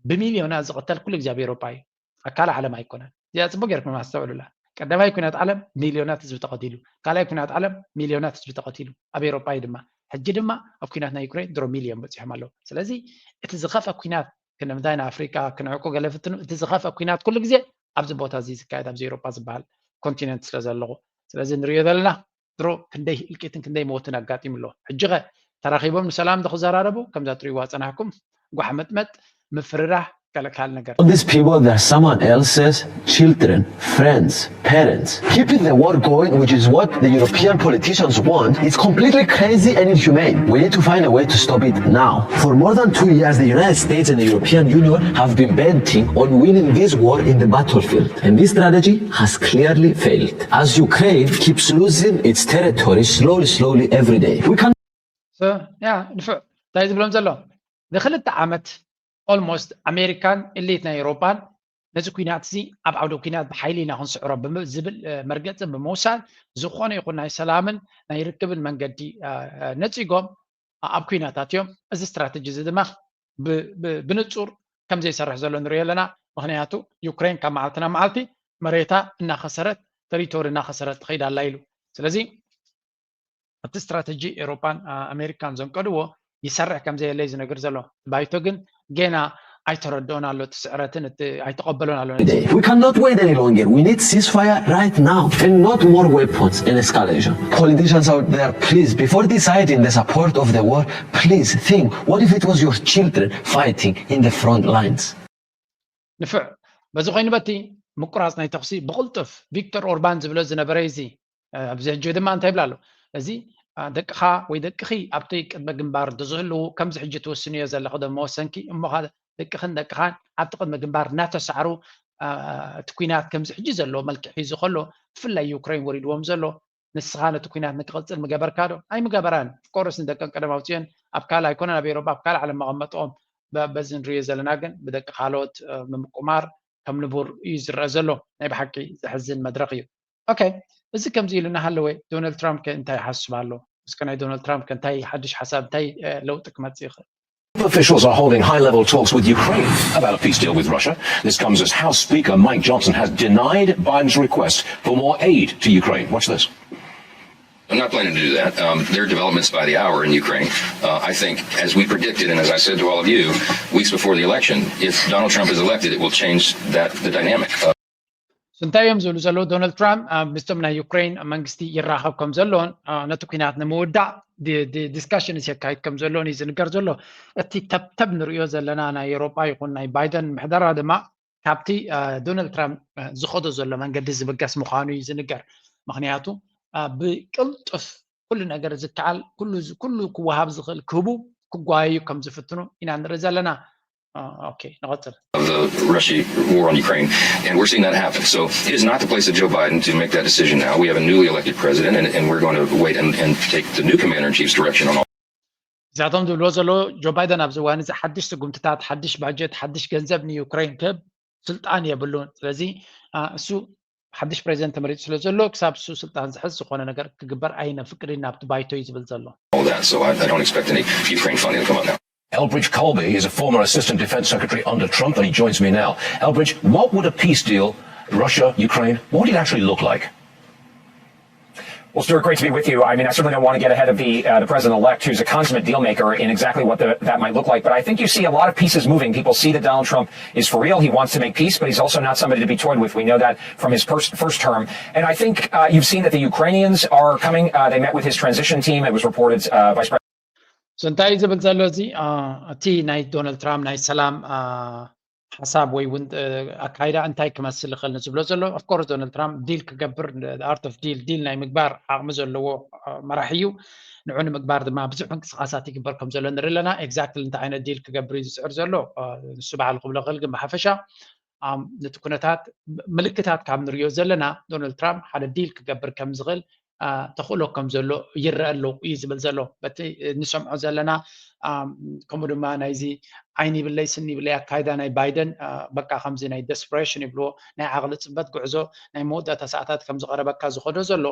ብሚልዮናት ዝቕተል ኩሉ ግዜ ኣብ ኤሮፓ እዩ ኣብ ካልእ ዓለም ኣይኮነን እዚኣ ፅቡቅ ገይርኩም ኣስተውዕሉላ ቀዳማይ ኩናት ዓለም ሚልዮናት ህዝቢ ተቐቲሉ ካልኣይ ኩናት ዓለም ሚልዮናት ህዝቢ ተቐቲሉ ኣብ ኤሮፓ እዩ ድማ ሕጂ ድማ ኣብ ኩናት ናይ ዩክሬን ድሮ ሚልዮን በፂሖም ኣለዉ ስለዚ እቲ ዝኸፍአ ኩናት ክንምንታይ ንኣፍሪቃ ክንዕቁ ገለ ፍትኑ እቲ ዝኸፍአ ኩናት ኩሉ ግዜ ኣብዚ ቦታ እዚ ዝካየድ ኣብዚ ኤሮፓ ዝበሃል ኮንቲነንት ስለ ዘለኹ ስለዚ ንሪኦ ዘለና ድሮ ክንደይ እልቂትን ክንደይ ሞትን ኣጋጢሙ ኣሎ ሕጂ ኸ ተራኺቦም ንሰላም ዶ ክዘራረቡ ከምዛ ትሪእዋ ፀናሕኩም ጓሕመጥመጥ ምፍርራህ ገለ ካልእ ነገር All these people, they're someone else's children, friends, parents. Keeping the war going, which is what the European politicians want, is completely crazy and inhumane. We need to find a way to stop it now. For more than two years, the United States and the European Union have been betting on winning this war in the battlefield. And this strategy has clearly failed, as Ukraine keeps losing its territory slowly, slowly every day. We can ያ ንፍዕ እንታይ ዝብሎም ዘሎ ንክልተ ዓመት ኦልሞስት ኣሜሪካን እሌት ናይ ኤሮፓን ነዚ ኩናት እዚ ኣብ ዓውደ ኩናት ብሓይሊ ኢና ክንስዕሮ ዝብል መርገፂ ብምውሳድ ዝኾነ ይኹን ናይ ሰላምን ናይ ርክብን መንገዲ ነፂጎም ኣብ ኩናታት እዮም እዚ ስትራተጂ እዚ ድማ ብንፁር ከም ዘይሰርሕ ዘሎ ንሪኦ ኣለና ምክንያቱ ዩክሬን ካብ መዓልቲ ናብ መዓልቲ መሬታ እናኸሰረት ተሪቶሪ እናኸሰረት ትኸይድ ኣላ ኢሉ ስለዚ እቲ ስትራተጂ ኤውሮጳን ኣሜሪካን ዘንቀድዎ ይሰርሕ ከም ዘየለ እዩ ዝነግር ዘሎ። ባይቶ ግን ጌና ኣይተረድኦን ኣሎ፣ እቲ ስዕረትን እቲ ኣይተቐበሎን ኣሎ ነዚ። We cannot wait any longer. We need ceasefire right now and not more weapons and escalation. Politicians out there, please, before deciding the support of the war, please think, what if it was your children fighting in the front lines? ንፍዕ በዚ ኮይኑ በቲ ምቁራፅ ናይ ተኹሲ ብቕልጡፍ ቪክቶር ኦርባን ዝብሎ ዝነበረ እዚ ኣብዚ ሕጂ ድማ እንታይ ይብላ ኣሎ እዚ ደቅኻ ወይ ደቅኺ ኣብቲ ቅድመ ግንባር እንተዝህልዉ ከምዚ ሕጂ ትውስንዮ ዘለኹ ዶ መወሰንኪ እሞኻ ደቅኽን ደቅኻን ኣብቲ ቅድመ ግንባር እናተሳዕሩ እቲ ኩናት ከምዚ ሕጂ ዘለዎ መልክዕ ሒዙ ከሎ ብፍላይ ዩክሬን ወሪድዎም ዘሎ ንስኻ ነቲ ኩናት ንክቕፅል ምገበርካ ዶ ኣይምገበራን ኦፍኮርስ ንደቀን ቀደም ኣውፅኦን ኣብ ካልእ ኣይኮነን ኣብ ኤሮፓ ኣብ ካልእ ዓለም መቐመጥኦም በዚ ንሪኦ ዘለና ግን ብደቂ ካልኦት ምምቁማር ከም ንቡር እዩ ዝረአ ዘሎ ናይ ብሓቂ ዘሕዝን መድረኽ እዩ ኦኬ እዚ ከምዚ ኢሉ እናሃለወ ዶናልድ ትራምፕ ከ እንታይ ይሓስብ ኣሎ እስከ ናይ ዶናልድ ትራምፕ ከ እንታይ ሓድሽ ሓሳብ እንታይ ለውጢ ክመፅእ ይኽእል Officials are holding high level talks with Ukraine about a peace deal with Russia. This comes as House Speaker Mike Johnson has denied Biden's request for more aid to Ukraine. Watch this. I'm not planning to do that. Um, there are developments by the hour in Ukraine. Uh, I think, as we predicted, and as I said to all of you weeks before the election, if Donald Trump is elected, it will change that the dynamic. Uh, እንታይ እዮም ዝብሉ ዘለዉ? ዶናልድ ትራምፕ ምስቶም ናይ ዩክሬን መንግስቲ ይራኸብ ከም ዘሎን ነቲ ኩናት ንምውዳእ ዲስካሽንስ የካይድ ከም ዘሎን እዩ ዝንገር ዘሎ። እቲ ተብተብ ንሪኦ ዘለና ናይ ኤውሮጳ ይኹን ናይ ባይደን ምሕደራ ድማ ካብቲ ዶናልድ ትራምፕ ዝኸዶ ዘሎ መንገዲ ዝብገስ ምዃኑ እዩ ዝንገር። ምክንያቱ ብቅልጡፍ ኩሉ ነገር ዝከኣል ኩሉ ክወሃብ ዝኽእል ክህቡ ክጓየዩ ከም ዝፍትኑ ኢና ንርኢ ዘለና። Okay, ንቐፅል። The Russia war on Ukraine. And we're seeing that happen. So it is not the place of Joe Biden to make that decision now. We have a newly elected president, and, and we're going to wait and, and take the new commander in chief's direction on all. እዚኣቶም ዝብልዎ ዘለዎ ጆ ባይደን ኣብዚ እዋን እዚ ሓድሽ ስጉምትታት፣ ሓድሽ ባጀት፣ ሓድሽ ገንዘብ ንዩክሬን ክህብ ስልጣን የብሉን። ስለዚ እሱ ሓድሽ ፕሬዚደንት ተመሪፁ ስለ ዘሎ ክሳብ እሱ ስልጣን ዝሕዝ ዝኾነ ነገር ክግበር ኣይነፍቅድን ናብቲ ባይቶ እዩ ዝብል ዘሎ። All that, so I, I don't expect any Ukraine funding to come up now. Elbridge Colby is a former Assistant Defense Secretary under Trump, and he joins me now. Elbridge, what would a peace deal, Russia, Ukraine, what would it actually look like? Well, Stuart, great to be with you. I mean, I certainly don't want to get ahead of the uh, the president-elect, who's a consummate deal maker in exactly what the, that might look like. But I think you see a lot of pieces moving. People see that Donald Trump is for real. He wants to make peace, but he's also not somebody to be toyed with. We know that from his first first term. And I think uh, you've seen that the Ukrainians are coming. Uh, they met with his transition team. It was reported uh, Vice President. So እንታይ ዝብል ዘሎ እዚ እቲ ናይ ዶናልድ ትራምፕ ናይ ሰላም ሓሳብ ወይ እውን ኣካይዳ እንታይ ክመስል ይኽእል ንዝብሎ ዘሎ። Of course ዶናልድ ትራምፕ ዲል ክገብር፣ art of deal፣ ዲል ናይ ምግባር ዓቕሚ ዘለዎ መራሒ እዩ። ንዑ ንምግባር ድማ ብዙሕ ምንቅስቃሳት ይግበር ከም ዘሎ ንርኢ ኣለና። Exactly እንታይ ዓይነት ዲል ክገብር እዩ ዝፅዕር ዘሎ ንሱ በዓሉ ክብሎ ክእል ግን ብሓፈሻ ነቲ ኩነታት ምልክታት ካብ ንሪኦ ዘለና ዶናልድ ትራምፕ ሓደ ዲል ክገብር ከም ዝኽእል ተኽእሎ ከም ዘሎ ይረአ ኣሎ እዩ ዝብል ዘሎ። በቲ ንሰምዖ ዘለና ከምኡ ድማ ናይዚ ዓይኒ ይብለይ ስኒ ይብለይ ኣካይዳ ናይ ባይደን በቃ ከምዚ ናይ desperation ይብልዎ ናይ ዓቕሊ ፅበት ጉዕዞ ናይ መወዳእታ ሰዓታት ከም ዝቐረበካ ዝኸዶ ዘሎ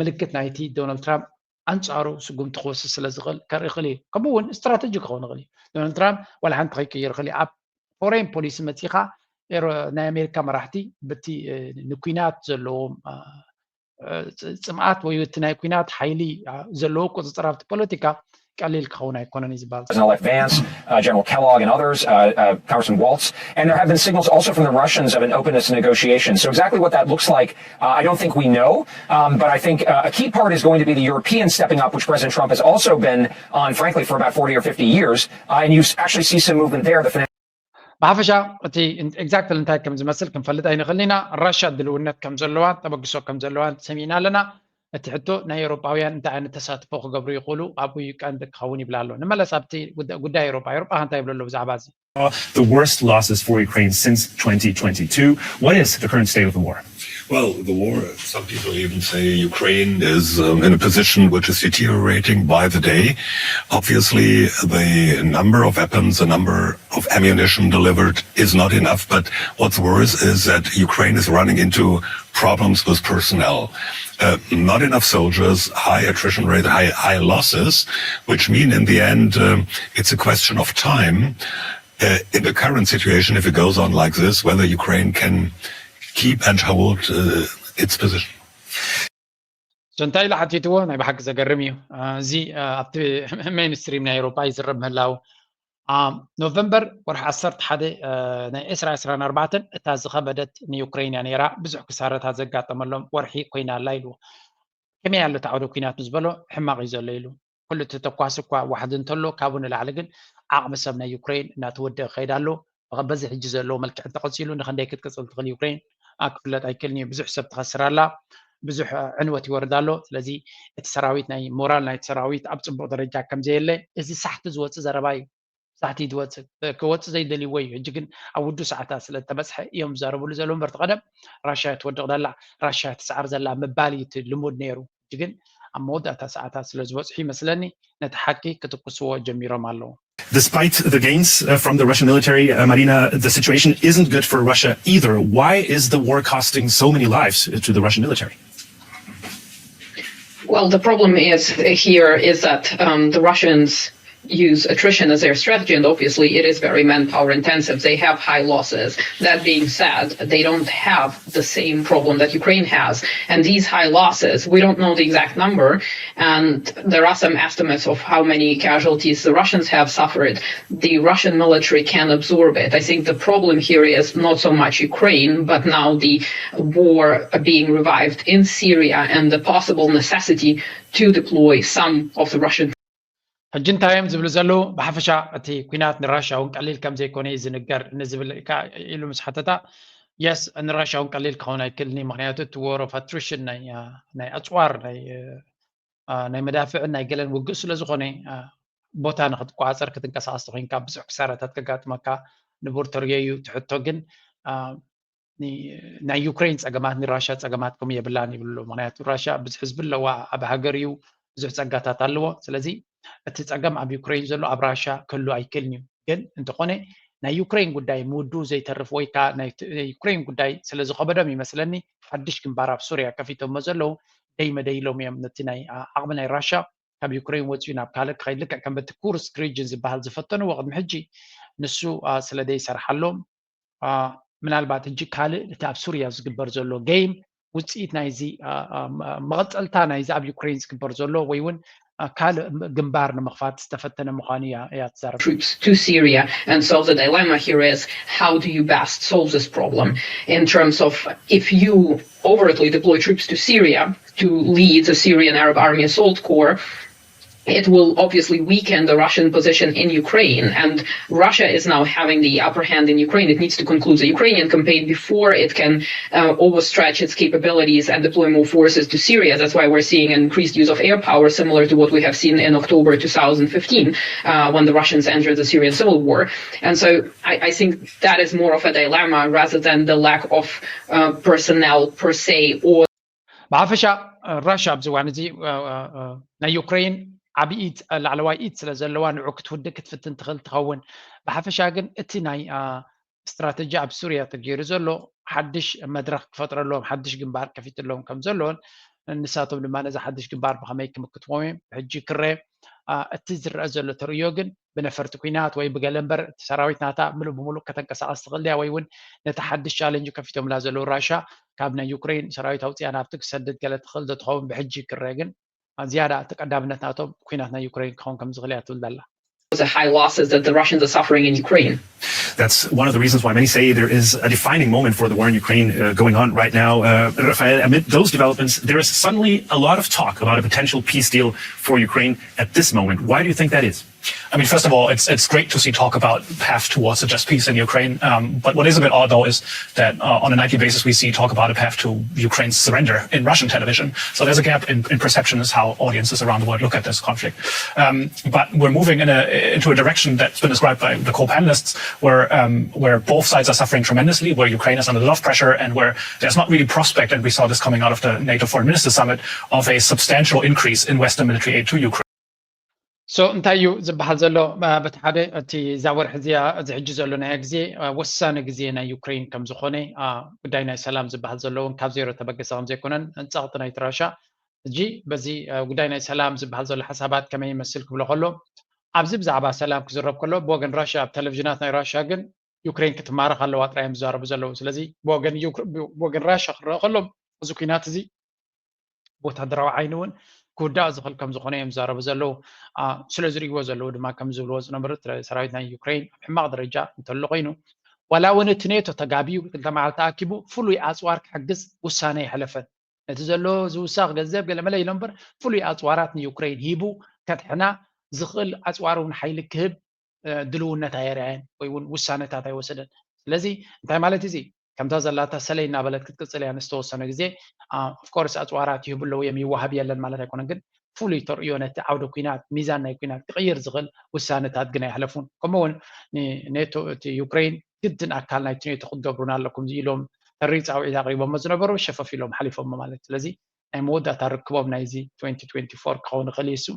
ምልክት ናይቲ ዶናልድ ትራምፕ ኣንፃሩ ስጉምቲ ክወስድ ስለ ዝኽእል ከርኢ ይኽእል እዩ። ከምኡ እውን ስትራተጂ ክኸውን ይኽእል እዩ። ዶናልድ ትራምፕ ዋላ ሓንቲ ከይቅይር ይኽእል እዩ። ኣብ foreign policy መፂኻ ናይ ኣሜሪካ መራሕቲ በቲ ንኩናት ዘለዎም ፅምኣት ወይ እቲ ናይ ኩናት ሓይሊ ዘለዎ ቁፅፅር ኣብቲ ፖለቲካ ቀሊል ክኸውን ኣይኮነን እዩ ዝበሃል። President-elect Vance, uh, General Kellogg, and others, uh, uh, Congressman Waltz, and there have been signals also from the Russians of an openness to negotiation. So exactly what that looks like, uh, I don't think we know. Um, but I think uh, a key part is going to be the Europeans stepping up, which President Trump has also been on, frankly, for about forty or fifty years. Uh, and you actually see some movement there. The ብሓፈሻ እቲ exactly እንታይ ከም ዝመስል ክንፈልጥ ኣይንኽእልን ኢና። ራሻ ድልውነት ከም ዘለዋ ተበግሶ ከም ዘለዋ ሰሚዕና ኣለና። እቲ ሕቶ ናይ ኤውሮጳውያን እንታይ ዓይነት ተሳትፎ ክገብሩ ይኽእሉ ኣብኡ ይቀንዲ ክኸውን ይብል ኣሎ። ንመለስ ኣብቲ ጉዳይ ኤውሮጳ። ኤውሮጳ እንታይ ይብሉ ኣለዉ ብዛዕባ እዚ? The worst losses for Ukraine since twenty twenty-two. What is the current state of the war? Well, the war, some people even say Ukraine is um, in a position which is deteriorating by the day. Obviously, the number of weapons, the number of ammunition delivered is not enough. But what's worse is that Ukraine is running into problems with personnel. Uh, not enough soldiers, high attrition rate, high, high losses, which mean in the end um, it's a question of time. Uh, in the current situation, if it goes on like this, whether Ukraine can keep and hold uh, its position. So እንታይ ኢሉ ሓቲትዎ? ናይ ብሓቂ ዘገርም እዩ። እዚ ኣብቲ mainstream ናይ ኤውሮጳ ይዝረብ ምህላው ኖቨምበር ወርሒ ዓሰርተ ሓደ ናይ ዕስራ ዕስራን ኣርባዕተን እታ ዝኸበደት ንዩክሬን እያ ነይራ። ብዙሕ ክሳረታት ዘጋጠመሎም ወርሒ ኮይና ኣላ ኢልዎ። ከመይ ኣሎ እቲ ዓውደ ኩናት ምስ በሎ ሕማቕ እዩ ዘሎ ኢሉ። ኩሉ ተተኳሲ እኳ ዋሕዲ እንተሎ ካብኡ ንላዕሊ ግን ዓቕሚ ሰብ ናይ ዩክሬን እናተወደአ ክኸይድ ኣሎ። በዚ ሕጂ ዘለዎ መልክዕ እንተቐፂሉ ንክንደይ ክትቅፅል ትኽእል ዩክሬን ክፍለጥ ኣይክእልን እዩ። ብዙሕ ሰብ ትኸስር ኣላ፣ ብዙሕ ዕንወት ይወርድ ኣሎ። ስለዚ እቲ ሰራዊት ናይ ሞራል ናይቲ ሰራዊት ኣብ ፅቡቕ ደረጃ ከምዘየለ እዚ ሳሕቲ ዝወፅእ ዘረባ እዩ። ሳሕቲ ዝወፅእ ክወፅእ ዘይደልይዎ እዩ። ሕጂ ግን ኣብ ውዱ ሰዓታት ስለ ዝተበፅሐ እዮም ዝዛረብሉ ዘለዉ እምበር እቲ ቀደም ራሽያ ትወድቕ ዘላ ራሽያ ትስዓር ዘላ ምባል እዩ እቲ ልሙድ ነይሩ። ሕጂ ግን ኣብ መወዳእታ ሰዓታት ስለ ዝበፅሑ ይመስለኒ ነቲ ሓቂ ክትኩስዎ ጀሚሮም ኣለዉ። Despite the gains uh, from the Russian military, uh, Marina, the situation isn't good for Russia either. Why is the war costing so many lives uh, to the Russian military? Well, the problem is uh, here is that um, the Russians use attrition as their strategy, and obviously it is very manpower intensive. They have high losses. That being said, they don't have the same problem that Ukraine has. And these high losses, we don't know the exact number, and there are some estimates of how many casualties the Russians have suffered. The Russian military can absorb it. I think the problem here is not so much Ukraine, but now the war being revived in Syria and the possible necessity to deploy some of the Russian ሕጂ እንታይ እዮም ዝብሉ ዘለዉ? ብሓፈሻ እቲ ኩናት ንራሻ እውን ቀሊል ከም ዘይኮነ እዩ ዝንገር ንዝብል ኢሉ ምስ ሓተታ፣ የስ፣ ንራሻ እውን ቀሊል ክኸውን ኣይክእልን እዩ። ምክንያቱ እቲ war of attrition ናይ ኣፅዋር ናይ መዳፍዕን ናይ ገለን ውግእ ስለ ዝኾነ፣ ቦታ ንክትቆፃፀር ክትንቀሳቀስ ተኮይንካ ብዙሕ ክሳራታት ከጋጥመካ ንቡር ተርእዮ እዩ። ትሕቶ ግን ናይ ዩክሬን ፀገማት ንራሻ ፀገማት ከም የብላን ይብሉ። ምክንያቱ ራሻ ብዙሕ ህዝቢ ኣለዋ፣ ኣብ ሃገር እዩ፣ ብዙሕ ፀጋታት ኣለዎ። ስለዚ እቲ ፀገም ኣብ ዩክሬን ዘሎ ኣብ ራሻ ክህሉ ኣይክእልን እዩ። ግን እንተኾነ ናይ ዩክሬን ጉዳይ ምውድኡ ዘይተርፍ ወይ ከዓ ናይ ዩክሬን ጉዳይ ስለዝኸበዶም ይመስለኒ ሓድሽ ግንባር ኣብ ሱርያ ከፊቶሞ ዘለዉ ደይ መደይ ኢሎም እዮም ነቲ ናይ ዓቕሚ ናይ ራሻ ካብ ዩክሬን ወፂኡ ናብ ካልእ ክኸይድ ልክዕ ከም በቲ ኩርስክ ሪጅን ዝበሃል ዝፈተንዎ ቅድሚ ሕጂ ንሱ ስለ ዘይሰርሓሎም ምናልባት ሕጂ ካልእ እቲ ኣብ ሱርያ ዝግበር ዘሎ ገይም ውፅኢት ናይዚ መቐፀልታ ናይዚ ኣብ ዩክሬን ዝግበር ዘሎ ወይ እውን ካልእ ግንባር ንምኽፋት ዝተፈተነ ምዃኑ እያ ትዛረብ። Troops to Syria. And so the dilemma here is, how do you best solve this problem in terms of, if you overtly deploy troops to Syria to lead the Syrian Arab Army Assault Corps, it will obviously weaken the Russian position in Ukraine. And Russia is now having the upper hand in Ukraine. It needs to conclude the Ukrainian campaign before it can uh, overstretch its capabilities and deploy more forces to Syria. That's why we're seeing an increased use of air power, similar to what we have seen in October two thousand fifteen, uh, when the Russians entered the Syrian civil war. And so I, I think that is more of a dilemma rather than the lack of uh, personnel per se or ብሓፈሻ ራሻ ኣብዚ እዋን እዚ ናይ ዩክሬን ዓብዪ ላዕለዋይ ኢድ ስለ ዘለዋ ንዑ ክትውድእ ክትፍትን ትኽእል ትኸውን። ብሓፈሻ ግን እቲ ናይ ስትራተጂ ኣብ ሱርያ ተገይሩ ዘሎ ሓድሽ መድረኽ ክፈጥረሎም ሓድሽ ግንባር ከፊትሎም ከም ዘለዎን ንሳቶም ድማ ነዚ ሓድሽ ግንባር ብኸመይ ክምክትዎም እዮም ብሕጂ ክረ እቲ ዝረአ ዘሎ ተርእዮ ግን ብነፈርቲ ኩናት ወይ ብገለ እምበር እቲ ሰራዊት ናታ ምሉእ ብምሉእ ከተንቀሳቐስ ትኽእል ድያ ወይ እውን ነቲ ሓድሽ ቻለንጅ ከፊቶምላ ዘለዉ ራሻ ካብ ናይ ዩክሬን ሰራዊት ኣውፅያ ናብቲ ክሰድድ ገለ ትኽእል ዶ ትኸውን ብሕጂ ክረ ግን ዝያዳ እቲ ቀዳምነት ናቶም ኩናት ናይ ዩክሬን ክኸውን ከም ዝኽእል እያ ትብል ዘላ። The high losses that the Russians are suffering in Ukraine. That's one of the reasons why many say there is a defining moment for the war in Ukraine uh, going on right now. Uh, Rafael, amid those developments, there is suddenly a lot of talk about a potential peace deal for Ukraine at this moment. Why do you think that is? I mean, first of all, it's it's great to see talk about path towards a just peace in Ukraine. Um, but what is a bit odd, though, is that uh, on a nightly basis we see talk about a path to Ukraine's surrender in Russian television. So there's a gap in, in perception as how audiences around the world look at this conflict. Um, but we're moving in a, into a direction that's been described by the co-panelists, where um, where both sides are suffering tremendously, where Ukraine is under a lot of pressure, and where there's not really prospect, and we saw this coming out of the NATO Foreign Ministers Summit, of a substantial increase in Western military aid to Ukraine. So እንታይ እዩ ዝበሃል ዘሎ? በቲ ሓደ እቲ እዛ ወርሒ እዚኣ እዚ ሕጂ ዘሎ ናይ ግዜ ወሳኒ ግዜ ናይ ዩክሬን ከም ዝኾነ፣ ጉዳይ ናይ ሰላም ዝበሃል ዘሎ እውን ካብ ዜሮ ተበገሰ ከም ዘይኮነን፣ ጸቕጢ ናይቲ ራሻ ሕጂ በዚ ጉዳይ ናይ ሰላም ዝበሃል ዘሎ ሓሳባት ከመይ ይመስል ክብሎ ከሎ፣ ኣብዚ ብዛዕባ ሰላም ክዝረብ ከሎ ብወገን ራሻ ኣብ ቴሌቪዥናት ናይ ራሻ ግን ዩክሬን ክትማረኽ ኣለዋ ጥራይ እዮም ዝዛረቡ ዘለዉ። ስለዚ ብወገን ራሻ ክረአ ከሎ እዚ ኩናት እዚ ብወታደራዊ ዓይኒ እውን ክውዳእ ዝኽእል ከም ዝኾነ እዮም ዝዛረቡ ዘለዉ። ስለ ዝርእይዎ ዘለዉ ድማ ከም ዝብልዎ ዝነበሩ ሰራዊት ናይ ዩክሬን ኣብ ሕማቕ ደረጃ እንተሎ ኮይኑ ዋላ እውን እቲ ኔቶ ተጋቢዩ ክልተ መዓልቲ ኣኪቡ ፍሉይ ኣፅዋር ክሕግዝ ውሳነ ይሕለፈን ነቲ ዘሎ ዝውሳኽ ገንዘብ ገለመለ ኢሎ እምበር ፍሉይ ኣፅዋራት ንዩክሬን ሂቡ ከድሕና ዝኽእል ኣፅዋር እውን ሓይሊ ክህብ ድልውነት ኣየርኣየን ወይ እውን ውሳነታት ኣይወሰደን። ስለዚ እንታይ ማለት እዚ ከምታ ዘላታ ሰለይ እናበለት ክትቅፅል እያ ንዝተወሰነ ግዜ ኦፍኮርስ ኣፅዋራት ይህቡ ኣለዉ እዮም ይወሃብ የለን ማለት ኣይኮነን ግን ፍሉይ ተርእዮ ነቲ ዓውደ ኩናት ሚዛን ናይ ኩናት ክቕይር ዝኽእል ውሳነታት ግን ኣይሕለፉን። ከምኡ እውን ኔቶ እቲ ዩክሬን ግድን ኣካል ናይቲ ኔቶ ክትገብሩን ኣለኩም ኢሎም ተሪ ፃውዒት ኣቕሪቦሞ ዝነበሩ ሸፈፍ ኢሎም ሓሊፎሞ ማለት ስለዚ ናይ መወዳእታ ርክቦም ናይዚ twenty twenty-four ክኸውን ይኽእል እዩ እሱ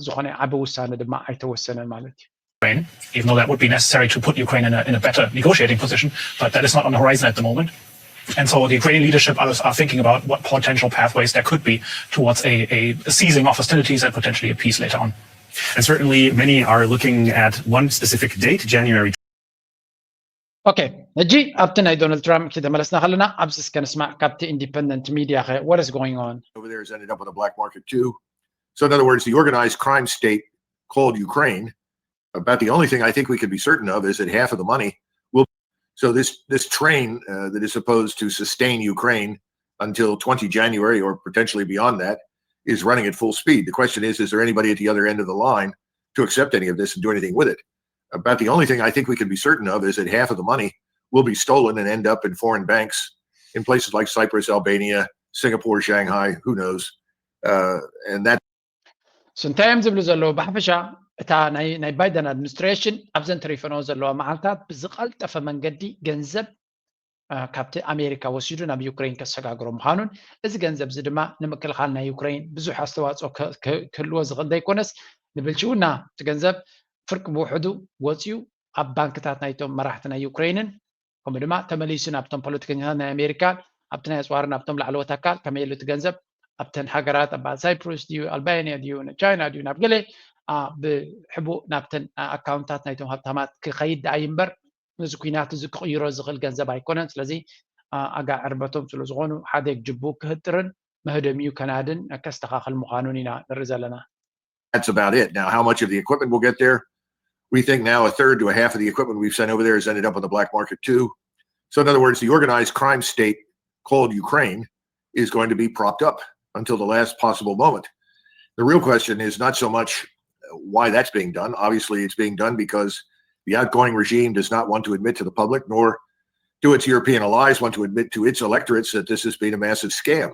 ዝኾነ ዓቢ ውሳነ ድማ ኣይተወሰነን ማለት እዩ። Ukraine, even though that would be necessary to put Ukraine in a, in a better negotiating position, but that is not on the horizon at the moment. And so the Ukrainian leadership are, are thinking about what potential pathways there could be towards a, a ceasing of hostilities and potentially a peace later on. And certainly, many are looking at one specific date, January. ኦኬ፣ ሕጂ ኣብቲ ናይ ዶናልድ ትራምፕ ክተመለስና ከለና ኣብዚ እስከ ንስማዕ ካብቲ ኢንዲፐንደንት ሚድያ ከ what is going on? Over there has ended up on the black market too. So, in other words, the organized crime state called Ukraine, about the only thing I think we can be certain of is that half of the money will. So, this, this train uh, that is supposed to sustain Ukraine until twenty January or potentially beyond that is running at full speed. The question is, is there anybody at the other end of the line to accept any of this and do anything with it? About the only thing I think we can be certain of is that half of the money will be stolen and end up in foreign banks in places like Cyprus, Albania, Singapore, Shanghai, who knows? Uh, and that So እንታይ እዮም ዝብሉ ዘለዉ? ብሓፈሻ እታ ናይ ባይደን ኣድሚኒስትሬሽን ኣብዘን ተሪፈንኦ ዘለዋ መዓልታት ብዝቐልጠፈ መንገዲ ገንዘብ ካብቲ ኣሜሪካ ወሲዱ ናብ ዩክሬን ከሰጋግሮ ምዃኑን፣ እዚ ገንዘብ እዚ ድማ ንምክልኻል ናይ ዩክሬን ብዙሕ ኣስተዋፅኦ ክህልዎ ዝኽእል ዘይኮነስ፣ ንብልሽውና እቲ ገንዘብ ፍርቂ ብውሕዱ ወፂኡ ኣብ ባንክታት ናይቶም መራሕቲ ናይ ዩክሬንን፣ ከምኡ ድማ ተመሊሱ ናብቶም ፖለቲከኛታት ናይ ኣሜሪካ፣ ኣብቲ ናይ ኣፅዋርን ኣብቶም ላዕለዎት ኣካል ከመይ ኢሉ እቲ ገንዘብ ኣብተን ሃገራት ኣብ ሳይፕሩስ ድዩ ኣልባንያ ድዩ ቻይና ድዩ ናብ ገለ ብሕቡእ ናብተን ኣካውንታት ናይቶም ሃብታማት ክኸይድ ደኣ ይምበር፣ ነዚ ኩናት እዚ ክቕይሮ ዝኽእል ገንዘብ ኣይኮነን። ስለዚ ኣጋ ዕርበቶም ስለ ዝኾኑ ሓደ ጅቡ ክህጥርን መህደሚኡ ከናድን ከስተኻኽል ምዃኑን ኢና ንርኢ ዘለና። That's about it. Now, how much of the equipment will get there? We think now a third to a half of the equipment we've sent over there has ended up on the black market too. So, in other words, the organized crime state called Ukraine is going to be propped up until the last possible moment. The real question is not so much why that's being done. Obviously, it's being done because the outgoing regime does not want to admit to the public, nor do its European allies want to admit to its electorates that this has been a massive scam.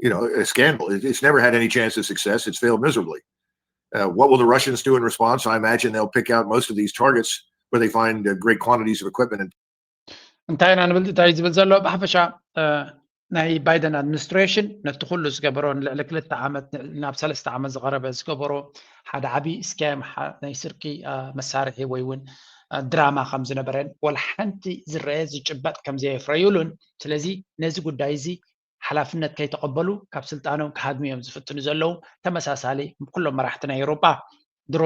You know, a scandal. It's never had any chance of success. It's failed miserably. Uh, what will the Russians do in response? I imagine they'll pick out most of these targets where they find uh, great quantities of equipment. And እንታይ ኢና ንብል እንታይ ዝብል ዘሎ ብሓፈሻ ናይ ባይደን ኣድሚኒስትሬሽን ነቲ ኩሉ ዝገበሮ ንልዕሊ ክልተ ዓመት ናብ ሰለስተ ዓመት ዝቐረበ ዝገበሮ ሓደ ዓብዪ ስካም ናይ ስርቂ መሳርሒ ወይ እውን ድራማ ከም ዝነበረን ወላ ሓንቲ ዝረአ ዝጭበጥ ከም ዘየፍረዩሉን፣ ስለዚ ነዚ ጉዳይ እዚ ሓላፍነት ከይተቐበሉ ካብ ስልጣኖም ክሃድሙ እዮም ዝፍትኑ ዘለዉ። ተመሳሳሊ ኩሎም መራሕቲ ናይ ኤውሮጳ ድሮ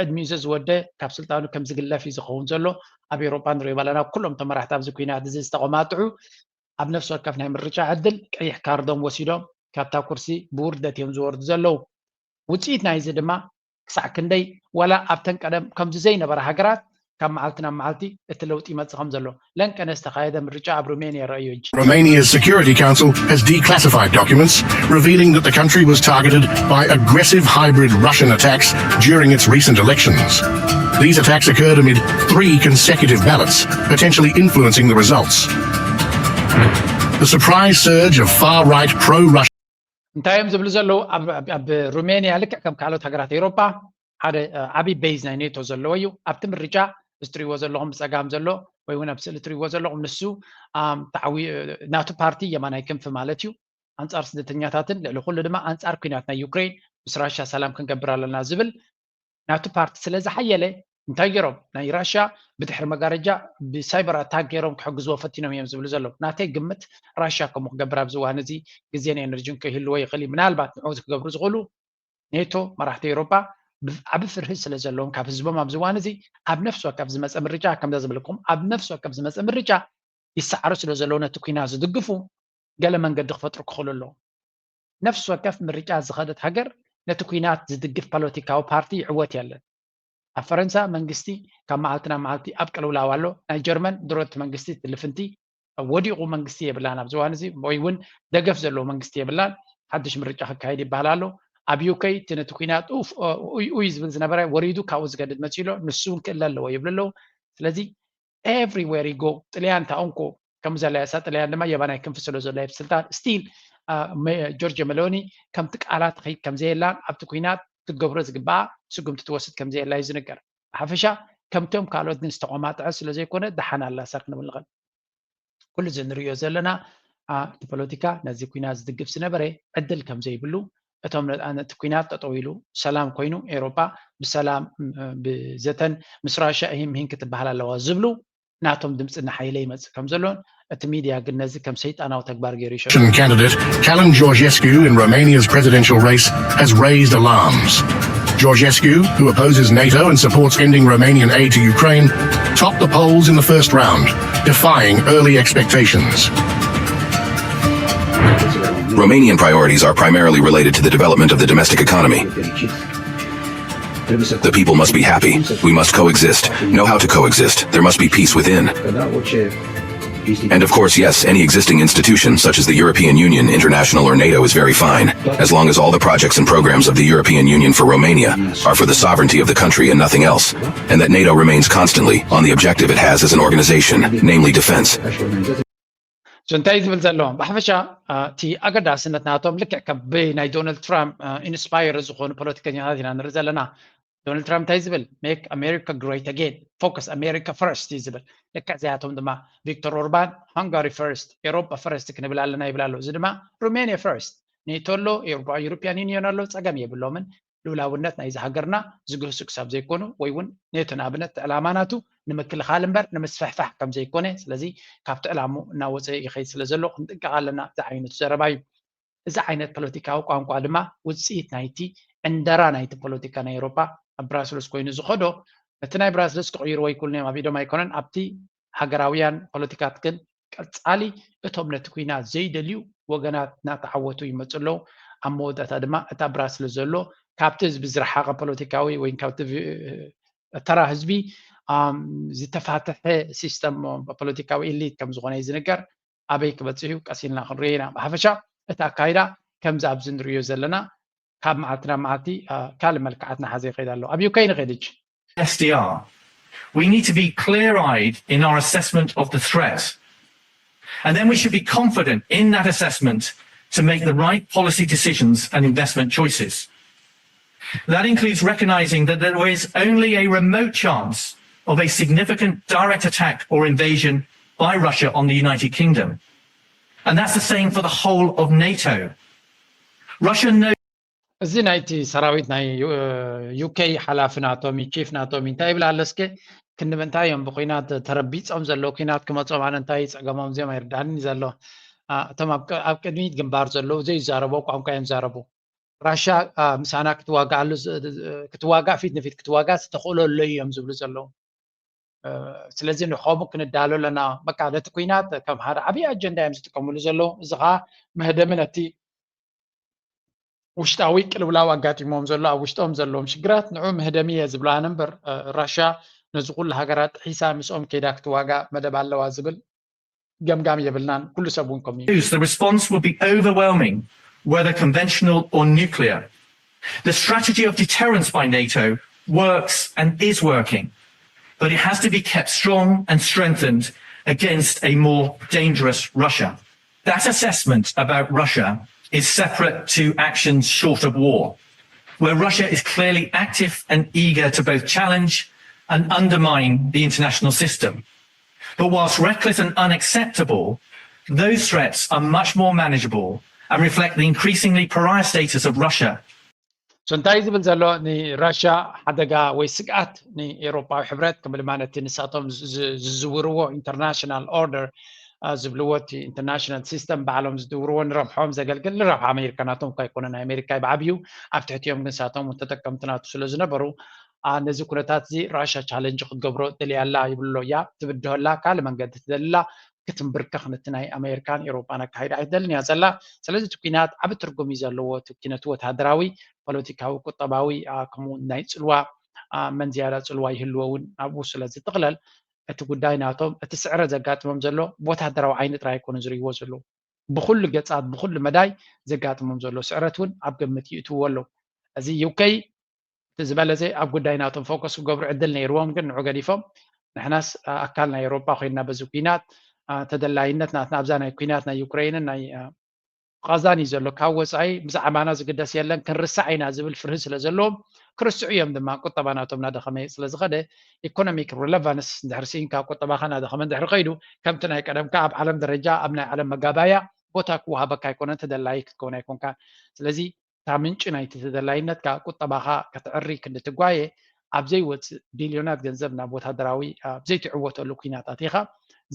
ዕድሚኡ ዘዝወደ ካብ ስልጣኑ ከም ዝግለፍ እዩ ዝኸውን ዘሎ። ኣብ ኤውሮጳ ንሪኦ ባለና ኩሎም ተመራሕቲ ኣብዚ ኩናት እዚ ዝተቐማጥዑ ኣብ ነፍሲ ወከፍ ናይ ምርጫ ዕድል ቀይሕ ካርዶም ወሲዶም ካብታ ኩርሲ ብውርደት እዮም ዝወርዱ ዘለዉ። ውፅኢት ናይዚ ድማ ክሳዕ ክንደይ ዋላ ኣብተን ቀደም ከምዚ ዘይነበራ ሃገራት ካብ መዓልቲ ናብ መዓልቲ እቲ ለውጢ ይመፅእ ከም ዘሎ ለንቀነ ዝተኻየደ ምርጫ ኣብ ሩሜንያ ረእዩ። Romania's Security Council has declassified documents revealing that the country was targeted by aggressive hybrid Russian attacks during its recent elections. These attacks occurred amid three consecutive ballots, potentially influencing the results. The surprise surge of far-right pro-Russian እንታይ እዮም ዝብሉ ዘለዉ? ኣብ ሩሜንያ ልክዕ ከም ካልኦት ሃገራት ኤውሮጳ ሓደ ዓብዪ ቤዝ ናይ ኔቶ ዘለዎ እዩ። ኣብቲ ምርጫ እዚ ትሪእዎ ዘለኹም ብፀጋም ዘሎ ወይ እውን ኣብ ስእሊ ትሪእዎ ዘለኹም ንሱ ናቱ ፓርቲ የማናይ ክንፊ ማለት እዩ። ኣንፃር ስደተኛታትን ልዕሊ ኩሉ ድማ ኣንፃር ኩናት ናይ ዩክሬን ምስ ራሽያ ሰላም ክንገብር ኣለና ዝብል ናቱ ፓርቲ ስለ ዝሓየለ እንታይ ገይሮም ናይ ራሽያ ብድሕሪ መጋረጃ ብሳይበር ኣታክ ገይሮም ክሕግዝዎ ፈቲኖም እዮም ዝብሉ ዘለዉ። ናተይ ግምት ራሽያ ከምኡ ክገብር ኣብዚ እዋን እዚ ግዜን ኤነርጂን ከይህልዎ ይኽእል እዩ። ምናልባት ንዕኡ ክገብሩ ዝኽእሉ ኔቶ መራሕቲ ኤውሮጳ ዓቢ ፍርሂ ስለ ዘለዎም ካብ ህዝቦም ኣብዚ እዋን እዚ ኣብ ነፍሲ ወከፍ ዝመፀ ምርጫ ከምዛ ዝብለኩም ኣብ ነፍሲ ወከፍ ዝመፀ ምርጫ ይሰዓሩ ስለ ዘለዉ ነቲ ኩናት ዝድግፉ ገለ መንገዲ ክፈጥሩ ክኽእሉ ኣለዎም። ነፍሲ ወከፍ ምርጫ ዝኸደት ሃገር ነቲ ኩናት ዝድግፍ ፖለቲካዊ ፓርቲ ይዕወት የለን። ኣብ ፈረንሳ መንግስቲ ካብ መዓልቲ ናብ መዓልቲ ኣብ ቅልውላው ኣሎ። ናይ ጀርመን ድሮ እቲ መንግስቲ እቲ ልፍንቲ ወዲቑ መንግስቲ የብላን ኣብዚ እዋን እዚ ወይ እውን ደገፍ ዘለዎ መንግስቲ የብላን። ሓድሽ ምርጫ ክካየድ ይበሃል ኣሎ። ኣብ ዩኬ እቲ ነቲ ኩናት ኡይ ኡይ ዝብል ዝነበረ ወሪዱ ካብኡ ዝገድድ መፂኡ ኣሎ። ንሱ እውን ክእለ ኣለዎ ይብሉ ኣለዉ። ስለዚ everywhere you go ጥልያን ታኡንኮ ከምኡ ዘላ እሳ ጥልያን ድማ የማናይ ክንፊ ስለ ዘሎ ኣብ ስልጣን ስቲል ጆርጅ መሎኒ ከምቲ ቃላት ትኸይድ ከም ዘየላን ኣብቲ ኩናት ክትገብሮ ዝግባኣ ስጉምቲ ትወስድ ከም ዘየላ እዩ ዝንገር። ብሓፈሻ ከምቶም ካልኦት ግን ዝተቆማጥዐ ስለ ዘይኮነ ደሓን ኣላ እሳ ክንብል ንኽእል። ኩሉ እዚ ንሪኦ ዘለና እቲ ፖለቲካ ነዚ ኩናት ዝድግፍ ዝነበረ ዕድል ከም ዘይብሉ እቶም ነቲ ኩናት ጠጠው ኢሉ ሰላም ኮይኑ ኤውሮጳ ብሰላም ብዘተን ምስ ራሽያ እሂን ምሂን ክትበሃል ኣለዋ ዝብሉ ናቶም ድምፂ እናሓይለ ይመፅእ ከም ዘሎን እቲ ሚድያ ግን ነዚ ከም ሰይጣናዊ ተግባር ገይሩ ይሸ Candidate Calin Georgescu in Romania's presidential race has raised alarms. Georgescu, who opposes NATO and supports ending Romanian aid to Ukraine, topped the polls in the first round, defying early expectations. Romanian priorities are primarily related to the development of the domestic economy. The people must be happy. We must coexist. Know how to coexist. There must be peace within. And of course, yes, any existing institution such as the European Union, international, or NATO is very fine, as long as all the projects and programs of the European Union for Romania are for the sovereignty of the country and nothing else, and that NATO remains constantly on the objective it has as an organization, namely defense. So እንታይ ዝብል ዘሎ ብሓፈሻ እቲ ኣገዳስነት ናቶም ልክዕ ካብ ናይ ዶናልድ ትራምፕ ኢንስፓየር ዝኾኑ ፖለቲከኛታት ኢና ንርኢ ዘለና። ዶናልድ ትራምፕ እንታይ ዝብል make America great again, focus America first እዩ ዝብል። ልክዕ እዚኣቶም ድማ ቪክቶር ኦርባን ሃንጋሪ ፈርስት ኤሮፓ ፈርስት ክንብል ኣለና ይብል ኣሎ። እዚ ድማ ሩሜኒያ ፈርስት ኔቶ ኣሎ፣ ኤሮፓ ዩሮፒያን ዩኒዮን ኣሎ፣ ፀገም የብሎምን። ልኡላውነት ናይዚ ሃገርና ዝግህሱ ክሳብ ዘይኮኑ ወይ እውን ኔቶ ንኣብነት ዕላማ ናቱ ንምክልኻል እምበር ንምስፍሕፋሕ ከም ዘይኮነ ስለዚ ካብቲ ዕላሙ እናወፀ ይኸይድ ስለ ዘሎ ክንጥንቀቕ ኣለና ዝዓይነቱ ዘረባ እዩ። እዚ ዓይነት ፖለቲካዊ ቋንቋ ድማ ውፅኢት ናይቲ ዕንደራ ናይቲ ፖለቲካ ናይ ኤሮፓ ኣብ ብራስልስ ኮይኑ ዝኸዶ እቲ ናይ ብራስልስ ክቕይርዎ ይክእሉ እዮም ኣብ ኢዶም ኣይኮነን ኣብቲ ሃገራውያን ፖለቲካት ግን ቀፃሊ እቶም ነቲ ኩናት ዘይደልዩ ወገናት እናተዓወቱ ይመፁ ኣለዉ ኣብ መወዳእታ ድማ እታ ብራስልስ ዘሎ ካብቲ ህዝቢ ዝረሓቐ ፖለቲካዊ ወይ ካብቲ ተራ ህዝቢ ዝተፋተሐ ሲስተም ፖለቲካዊ ኢሊት ከም ዝኾነ እዩ ዝንገር ኣበይ ክበፅሕ እዩ ቀስ ኢልና ክንሪኦ ኢና ብሓፈሻ እቲ ኣካይዳ ከምዚ ኣብዚ ንሪዮ ዘለና ካብ መዓልቲ ናብ መዓልቲ ካልእ መልክዓት እናሓዘ ይኸይድ ኣሎ ኣብ ዩክሬን ይኸይድ ሕጂ S D R. We need to be clear eyed in our assessment of the threat. And then we should be confident in that assessment to make the right policy decisions and investment choices. That includes recognizing that there is only a remote chance of a significant direct attack or invasion by Russia on the United Kingdom. And that's the same for the whole of NATO. Russia knows. እዚ ናይቲ ሰራዊት ናይ ዩኬ ሓላፊ ናቶም ዩ ቺፍ ናቶም እንታይ ይብል ኣሎ እስከ ክንዲ ምንታይ እዮም ብኩናት ተረቢፆም ዘለዉ ኩናት ክመፆም ኣነ እንታይ ፀገሞም እዚኦም ኣይርዳእንን እዩ ዘሎ እቶም ኣብ ቅድሚት ግንባር ዘለዉ ዘይዛረቡ ቋንቋ እዮም ዛረቡ ራሻ ምሳና ክትዋጋኣሉ ክትዋጋእ ፊት ንፊት ክትዋጋእ ዝተኽእሎ ኣሎ እዮም ዝብሉ ዘለዉ ስለዚ ንኸምኡ ክንዳሎ ኣለና በቃ ነቲ ኩናት ከም ሓደ ዓብዪ ኣጀንዳ እዮም ዝጥቀምሉ ዘለዉ እዚ ከዓ መህደሚ ነቲ ውሽጣዊ ቅልውላው ኣጋጢሞም ዘሎ ኣብ ውሽጦም ዘለዎም ሽግራት ንዑ መህደሚ እየ ዝብሎ ኣነ እምበር ራሻ ነዚ ኩሉ ሃገራት ጥሒሳ ምስኦም ከይዳ ክትዋጋእ መደብ ኣለዋ ዝብል ገምጋም የብልናን ኩሉ ሰብ እውን ከምኡ እዩ The response would be overwhelming, whether conventional or nuclear. The strategy of deterrence by NATO works and is working, but it has to be kept strong and strengthened against a more dangerous Russia. That assessment about Russia is separate to actions short of war, where Russia is clearly active and eager to both challenge and undermine the international system. But whilst reckless and unacceptable, those threats are much more manageable and reflect the increasingly pariah status of Russia. So እንታይ ዝብል ዘሎ ንራሻ ሓደጋ ወይ ስግኣት ንኤውሮጳዊ ሕብረት ከም ድማ ነቲ ንሳቶም ዝዝውርዎ ኢንተርናሽናል ኦርደር ዝብልዎ እቲ ኢንተርናሽናል ሲስተም ባዕሎም ዝድውርዎ ንረብሖም ዘገልግል ንረብሓ ኣሜሪካ ናቶም እኳ ኣይኮነን ኣሜሪካ ብዓብዩ ኣብ ትሕቲኦም ግን ንሳቶም ተጠቀምቲ ናቱ ስለ ዝነበሩ ነዚ ኩነታት እዚ ራሻ ቻለንጅ ክትገብሮ ደልያ ኣላ ይብሎ እያ ትብድሆ ኣላ ካልእ መንገዲ ትደልላ ክትንብርከኽ ነቲ ናይ ኣሜሪካን ኤውሮጳን ኣካይዳ ኣይትደልን እያ ዘላ ስለዚ እቲ ኩናት ዓብ ትርጉም እዩ ዘለዎ እቲ ኩነት ወታደራዊ ፖለቲካዊ ቁጠባዊ ከምኡ ናይ ፅልዋ መን ዝያዳ ፅልዋ ይህልዎ እውን ኣብኡ ስለ ዝጥቕለል እቲ ጉዳይ ናቶም እቲ ስዕረት ዘጋጥሞም ዘሎ ብወታደራዊ ዓይኒ ጥራይ ኣይኮኑ ዝርእይዎ ዘለዉ ብኩሉ ገፃት ብኩሉ መዳይ ዘጋጥሞም ዘሎ ስዕረት እውን ኣብ ግምት ይእትውዎ ኣለዉ እዚ ዩከይ እቲ ዝበለዘ ኣብ ጉዳይ ናቶም ፎከስ ክገብሩ ዕድል ነይርዎም ግን ንዑ ገዲፎም ንሕናስ ኣካል ናይ ኤውሮጳ ኮይንና በዚ ኩናት ተደላይነት ናትና ኣብዛ ናይ ኩናት ናይ ዩክሬንን ናይ ቃዛን እዩ ዘሎ ካብ ወፃኢ ብዛዕባና ዝግደስ የለን ክንርሳዕ ኢና ዝብል ፍርሂ ስለ ዘለዎም ክርስዑ እዮም ድማ ቁጠባ ናቶም ናደኸመ ስለ ዝኸደ ኢኮኖሚክ ሪለቫንስ እንድሕር ስኢንካ ቁጠባኻ ናደኸመ እንድሕር ከይዱ ከምቲ ናይ ቀደምካ ኣብ ዓለም ደረጃ ኣብ ናይ ዓለም መጋባያ ቦታ ክወሃበካ ኣይኮነን ተደላዪ ክትከውን ኣይኮንካን ስለዚ እታ ምንጪ ናይቲ ተደላይነትካ ቁጠባኻ ከተዕሪ ክንዲ ትጓየ ኣብ ዘይወፅእ ቢልዮናት ገንዘብ ናብ ወታደራዊ ኣብ ዘይትዕወተሉ ኩናት ኣቲኻ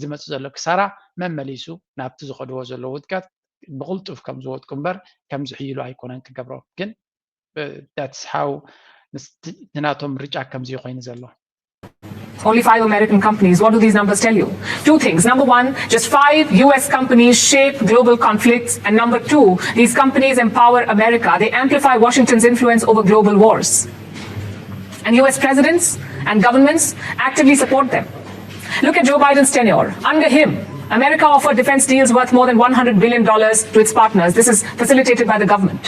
ዝመፅእ ዘሎ ክሳራ መመሊሱ ናብቲ ዝኸድዎ ዘለዉ ውድቀት ብቕልጡፍ ከም ዝወድቁ እምበር ከም ዝሕይሉ ኣይኮነን ክገብሮ ግን that's how ንናቶም ምርጫ ከምዚ ኮይኑ ዘሎ። Only five American companies. What do these numbers tell you? Two things. Number one, just five U S companies shape global conflicts. And number two, these companies empower America. They amplify Washington's influence over global wars. And U S presidents and governments actively support them. Look at Joe Biden's tenure. Under him, America offered defense deals worth more than one hundred billion dollars to its partners. This is facilitated by the government.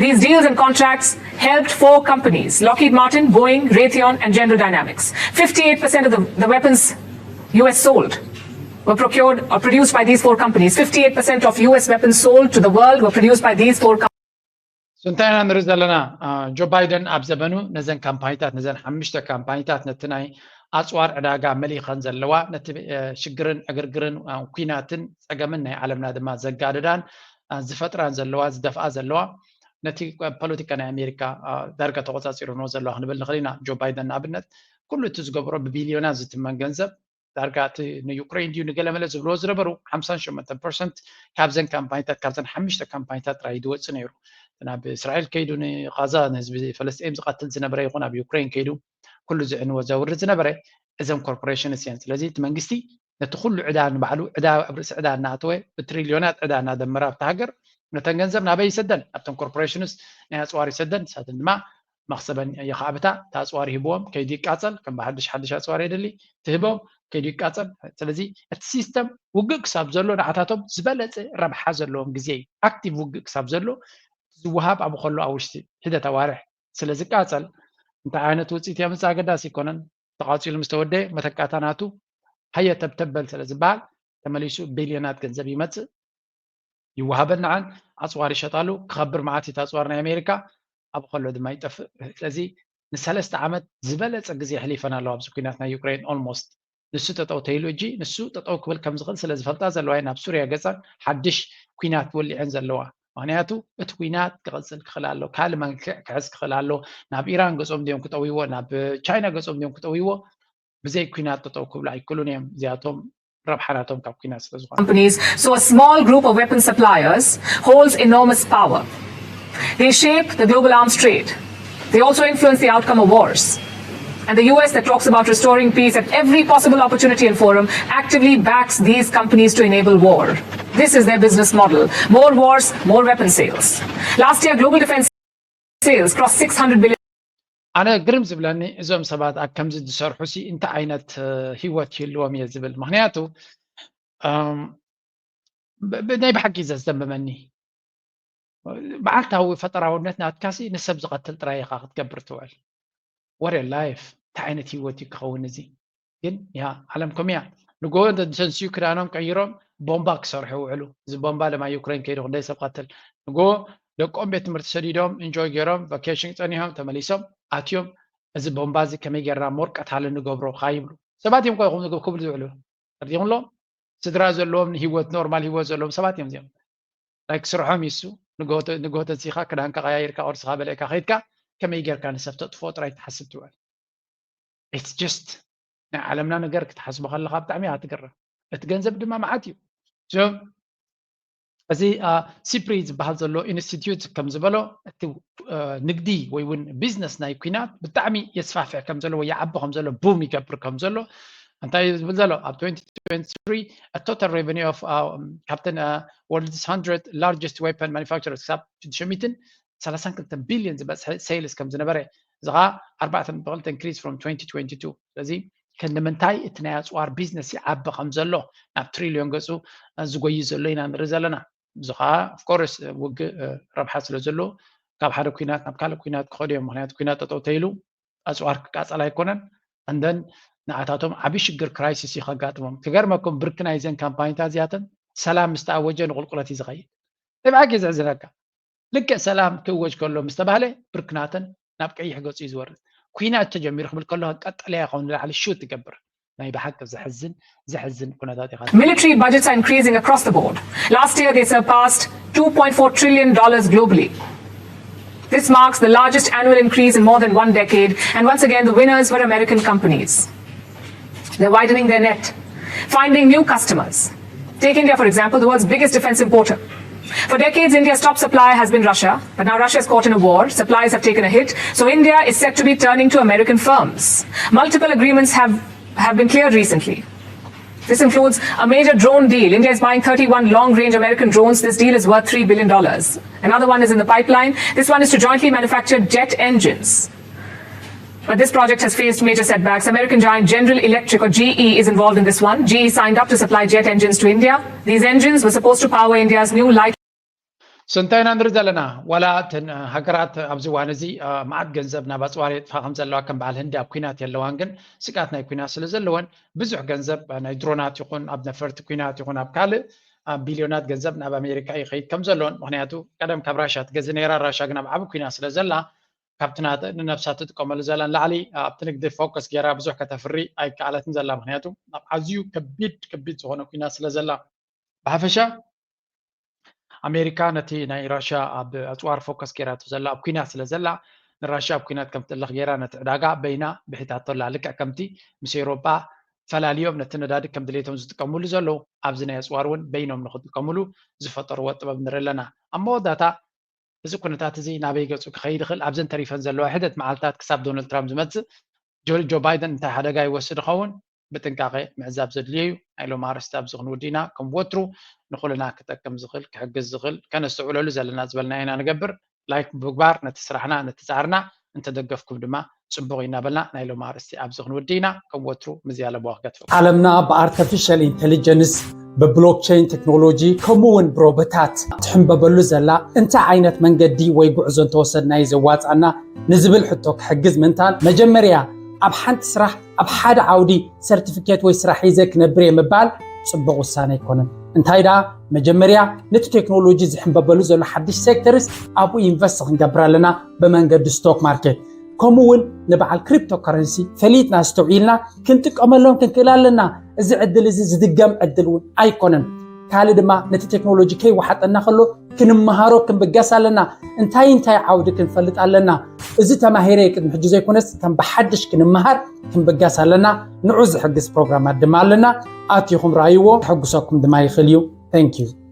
These deals and contracts helped four companies: Lockheed Martin, Boeing, Raytheon, and General Dynamics. fifty-eight percent of the, the weapons U S sold were procured or produced by these four companies. fifty-eight percent of U S weapons sold to the world were produced by these four companies. So እንታይ ኢና ንርኢ ዘለና? ጆ ባይደን ኣብ ዘበኑ ነዘን ካምፓኒታት፣ ነዘን ሓሙሽተ ካምፓኒታት፣ ነቲ ናይ ኣፅዋር ዕዳጋ መሊኸን ዘለዋ፣ ነቲ ሽግርን ዕግርግርን፣ ኩናትን ፀገምን ናይ ዓለምና ድማ ዘጋድዳን ዝፈጥራን ዘለዋ፣ ዝደፍኣ ዘለዋ፣ ነቲ ፖለቲካ ናይ ኣሜሪካ ዳርጋ ተቆፃፂርዎ ዘለዋ ክንብል ንኽእል ኢና። ጆ ባይደን ንኣብነት ኩሉ እቲ ዝገብሮ ብቢልዮናት ዝትመን ገንዘብ ዳርጋ እቲ ንዩክሬን ድዩ ንገለመለ ዝብልዎ ዝነበሩ ሓምሳን ሸሞንተን ፐርሰንት ካብዘን ካምፓኒታት፣ ካብዘን ሓሙሽተ ካምፓኒታት ጥራይ ድወፅእ ነይሩ። ናብ እስራኤል ከይዱ ንቃዛ ንህዝቢ ፈለስጢን ዝቐትል ዝነበረ ይኹን ኣብ ዩክሬን ከይዱ ኩሉ ዝዕንዎ ዘውርድ ዝነበረ እዘን ኮርፖሬሽንስ እየን። ስለዚ እቲ መንግስቲ ነቲ ኩሉ ዕዳ ንባዕሉ ዕዳ ኣብ ርእሲ ዕዳ እናኣተወ ብትሪልዮናት ዕዳ እናደመረ ኣብቲ ሃገር ነተን ገንዘብ ናበይ ይሰደን? ኣብተን ኮርፖሬሽንስ ናይ ኣፅዋር ይሰደን። ንሳተን ድማ መኽሰበን የኻዕብታ። እቲ ኣፅዋር ይህብዎም ከይዱ ይቃፀል። ከም ብሓድሽ ሓድሽ ኣፅዋር የድሊ ትህቦም ከይዱ ይቃፀል። ስለዚ እቲ ሲስተም ውግእ ክሳብ ዘሎ ንዓታቶም ዝበለፀ ረብሓ ዘለዎም ግዜ እዩ። ኣክቲቭ ውግእ ክሳብ ዘሎ ዝወሃብ ኣብ ከሎ ኣብ ውሽጢ ሒደት ኣዋርሕ ስለ ዝቃፀል እንታይ ዓይነት ውፅኢት የምፅእ ኣገዳሲ ኣይኮነን። ተቓፂሉ ምስ ተወደየ መተካእታ ናቱ ሃየ ተብተበል ስለ ዝበሃል ተመሊሱ ቢልዮናት ገንዘብ ይመፅእ ይወሃበን ንዓን ኣፅዋር ይሸጣሉ ክኸብር መዓት እቲ ኣፅዋር ናይ ኣሜሪካ ኣብ ከሎ ድማ ይጠፍእ። ስለዚ ንሰለስተ ዓመት ዝበለፀ ግዜ ኣሕሊፈን ኣለዋ ኣብዚ ኩናት ናይ ዩክሬን ኦልሞስት ንሱ ጠጠው ተይሉ እጂ ንሱ ጠጠው ክብል ከም ዝኽእል ስለ ዝፈልጣ ዘለዋ እየን ኣብ ሱርያ ገፀን ሓድሽ ኩናት ወሊዐን ዘለዋ። ምክንያቱ እቲ ኩናት ክቕፅል ክኽእል ኣሎ፣ ካልእ መልክዕ ክሕዝ ክኽእል ኣሎ። ናብ ኢራን ገፆም ድዮም ክጠውይዎ፣ ናብ ቻይና ገፆም ድዮም ክጠውይዎ፣ ብዘይ ኩናት ጠጠው ክብሉ ኣይክእሉን እዮም። እዚኣቶም ረብሓ ናቶም ካብ ኩናት ስለ ዝኾነ። Companies, so a small group of weapon suppliers holds enormous power. They shape the global arms trade. They also influence the outcome of wars. And the U S, that talks about restoring peace at every possible opportunity and forum, actively backs these companies to enable war. This is their business model. More wars, more weapon sales. Last year, global defense sales crossed six hundred billion. ኣነ ግርም ዝብለኒ እዞም ሰባት ኣብ ከምዚ ዝሰርሑ ሲ እንታይ ዓይነት እ፣ ህይወት ይህልዎም እየ ዝብል። ምክንያቱ እም፣ ብ- ብ- ናይ ብሓቂ ዘስደምመኒ መዓልታዊ ፈጠራውነት ናትካሲ ንሰብ ዝቐትል ጥራይ ኢኻ ክትገብር ትውዕል። ወረ ላይፍ እንታይ ዓይነት ህይወት እዩ ክኸውን እዚ? ግን ያ ዓለም ከምያ ንጎ ተንስዩ ክዳኖም ቀይሮም ቦምባ ክሰርሑ ይውዕሉ። እዚ ቦምባ ለማ ዩክሬን ከይዱ ክንደይ ሰብ ቀትል። ንጎ ደቆም ቤት ትምህርቲ ሰዲዶም ኢንጆይ ገይሮም ቫኬሽን ፀኒሖም ተመሊሶም ኣትዮም እዚ ቦምባ እዚ ከመይ ጌርና ሞር ቀታሊ ንገብሮ ካ ይብሉ። ሰባት እዮም ኮ ክብሉ ዝውዕሉ። ተርዲኹምሎም ስድራ ዘለዎም ንህይወት ኖርማል ህይወት ዘለዎም ሰባት እዮም እዚኦም። ላይክ ስርሖም ይሱ ንጎ ተንሲኻ ክዳንካ ቀያይርካ ቁርስኻ በልዕካ ከይድካ ከመይ ጌርካ ንሰብ ተጥፎ ጥራይ ትሓስብ ትውዕል። ኢትስ ጀስት ናይ ዓለምና ነገር ክትሓስቦ ከለካ ብጣዕሚ እያ ትገርም። እቲ ገንዘብ ድማ መዓት እዩ። So እዚ ሲፕሪ ዝበሃል ዘሎ ኢንስቲትዩት ከም ዝበሎ እቲ ንግዲ ወይ እውን ቢዝነስ ናይ ኩናት ብጣዕሚ የስፋፍሕ ከም ዘሎ ወይ ይዓቢ ከም ዘሎ ቡም ይገብር ከም ዘሎ እንታይ እዩ ዝብል ዘሎ ኣብ twenty twenty-three total revenue of ካብተን world's hundred largest weapon manufacturers ክሳብ ሽዱሽተ ሚእትን ሰላሳን ክልተን ቢልዮን ዝበፅሐ ሴልስ ከም ዝነበረ እዚ ከዓ ኣርባዕተ ነጥቢ ክልተ increase from twenty twenty-two ስለዚ ክንዲ ምንታይ እቲ ናይ ኣፅዋር ቢዝነስ ይዓቢ ከም ዘሎ ናብ ትሪልዮን ገፁ ዝጎይ ዘሎ ኢና ንርኢ ዘለና እዚ ከዓ ኦፍኮርስ ውግእ ረብሓ ስለ ዘለዎ ካብ ሓደ ኩናት ናብ ካልእ ኩናት ክኸዱ እዮም ምክንያቱ ኩናት ጠጠው ተይሉ ኣፅዋር ክቃፀል ኣይኮነን and then ንዓታቶም ዓብዪ ሽግር ክራይሲስ እዩ ከጋጥሞም ክገርመኩም ብርኪ ናይዘን ካምፓኒታት እዚኣተን ሰላም ምስ ተኣወጀ ንቁልቁለት እዩ ዝኸይድ ብብሓቂ እዩ ዘሕዝነካ ልክዕ ሰላም ክእወጅ ከሎ ምስ ተባህለ ብርኪ ናተን ናብ ቀይሕ ገፁ እዩ ዝወርድ ኩናት ተጀሚሩ ክብል ከሎ ቀጠልያ ይኸውን ንላዕሊ ሹት ትገብር ናይ ብሓቂ ዘሕዝን ዘሕዝን ኩነታት ኢኻ Military budgets are increasing across the board. Last year, they surpassed two point four trillion dollars globally. This marks the largest annual increase in more than one decade, and once again, the winners were American companies. They're widening their net, finding new customers. Take India, for example, the world's biggest defense importer. For decades, India's top supplier has been Russia, but now Russia is caught in a war. Supplies have taken a hit, so India is set to be turning to American firms. Multiple agreements have, have been cleared recently. This includes a major drone deal. India is buying thirty-one long range American drones. This deal is worth three billion dollars. Another one is in the pipeline. This one is to jointly manufacture jet engines. But this project has faced major setbacks. American giant General Electric, or G E, is involved in this one. G E signed up to supply jet engines to India. These engines were supposed to power India's new light ስንታይ ኢና ንርኢ ዘለና? ዋላ እተን ሃገራት ኣብዚ እዋን እዚ መዓት ገንዘብ ናብ ኣፅዋር የጥፋ ከም ዘለዋ ከም በዓል ህንዲ ኣብ ኩናት የለዋን፣ ግን ስግኣት ናይ ኩናት ስለ ዘለወን ብዙሕ ገንዘብ ናይ ድሮናት ይኹን ኣብ ነፈርቲ ኩናት ይኹን ኣብ ካልእ ቢልዮናት ገንዘብ ናብ ኣሜሪካ ይኸይድ ከም ዘለዎን፣ ምክንያቱ ቀደም ካብ ራሻ ትገዚ ነይራ። ራሻ ግን ኣብ ዓቢ ኩናት ስለ ዘላ ካብቲ ንነብሳ ትጥቀመሉ ዘላ ንላዕሊ ኣብቲ ንግዲ ፎከስ ገይራ ብዙሕ ከተፍሪ ኣይከኣለትን ዘላ፣ ምክንያቱ ኣብ ኣዝዩ ከቢድ ከቢድ ዝኾነ ኩናት ስለ ዘላ። ብሓፈሻ ኣሜሪካ ነቲ ናይ ራሻ ኣብ ኣፅዋር ፎከስ ገይራቶ ዘላ ኣብ ኩናት ስለ ዘላ ንራሻ ኣብ ኩናት ከም ትእለኽ ገይራ ነቲ ዕዳጋ በይና ብሒታቶ ኣላ። ልክዕ ከምቲ ምስ ኤውሮጳ ፈላልዮም ነቲ ነዳዲ ከም ድሌቶም ዝጥቀምሉ ዘለዉ ኣብዚ ናይ ኣፅዋር እውን በይኖም ንክጥቀምሉ ዝፈጠርዎ ጥበብ ንርኢ ኣለና። ኣብ መወዳእታ እዚ ኩነታት እዚ ናበይ ገፁ ክኸይድ ይኽእል? ኣብዘን ተሪፈን ዘለዋ ሕደት መዓልታት ክሳብ ዶናልድ ትራምፕ ዝመፅእ ጆ ባይደን እንታይ ሓደጋ ይወስድ ይኸውን? ብጥንቃቄ ምዕዛብ ዘድልዮ እዩ። ናይ ሎም ኣርእስቲ ኣብዚ ክንውዲ ኢና። ከም ወትሩ ንኩልና ክጠቅም ዝኽእል ክሕግዝ ዝኽእል ከነስተውዕለሉ ዘለና ዝበልናዮ ኢና ንገብር። ላይክ ብምግባር ነቲ ስራሕና ነቲ ፃዕርና እንተደገፍኩም ድማ ፅቡቕ እዩ እናበልና ናይ ሎም ኣርእስቲ ኣብዚ ክንውዲ ኢና። ከም ወትሩ ምዝያ ለበዋ ክገድፈኩም። ዓለምና ብኣርተፊሻል ኢንቴሊጀንስ ብብሎክቸይን ቴክኖሎጂ ከምኡ እውን ብሮቦታት ትሕንበበሉ ዘላ እንታይ ዓይነት መንገዲ ወይ ጉዕዞ እንተወሰድና እዩ ዘዋፃና ንዝብል ሕቶ ክሕግዝ ምእንታን መጀመርያ ኣብ ሓንቲ ስራሕ ኣብ ሓደ ዓውዲ ሰርቲፊኬት ወይ ስራሕ ሒዘ ክነብር እየ ምባል ፅቡቕ ውሳነ ኣይኮነን። እንታይ ደኣ መጀመርያ ነቲ ቴክኖሎጂ ዝሕንበበሉ ዘሎ ሓድሽ ሴክተርስ ኣብኡ ኢንቨስት ክንገብር ኣለና ብመንገዲ ስቶክ ማርኬት። ከምኡ እውን ንበዓል ክሪፕቶ ከረንሲ ፈሊጥና ኣስተውዒልና ክንጥቀመሎም ክንክእል ኣለና። እዚ ዕድል እዚ ዝድገም ዕድል እውን ኣይኮነን። ካልእ ድማ ነቲ ቴክኖሎጂ ከይወሓጠና ከሎ ክንመሃሮ ክንብገስ ኣለና። እንታይ እንታይ ዓውዲ ክንፈልጥ ኣለና? እዚ ተማሂረ ቅድሚ ሕጂ ዘይኮነስ ከም ብሓድሽ ክንመሃር ክንብገስ ኣለና። ንዑ ዝሕግዝ ፕሮግራማት ድማ ኣለና። ኣቲኹም ረኣይዎ፣ ክሕጉሰኩም ድማ ይኽእል እዩ። Thank you።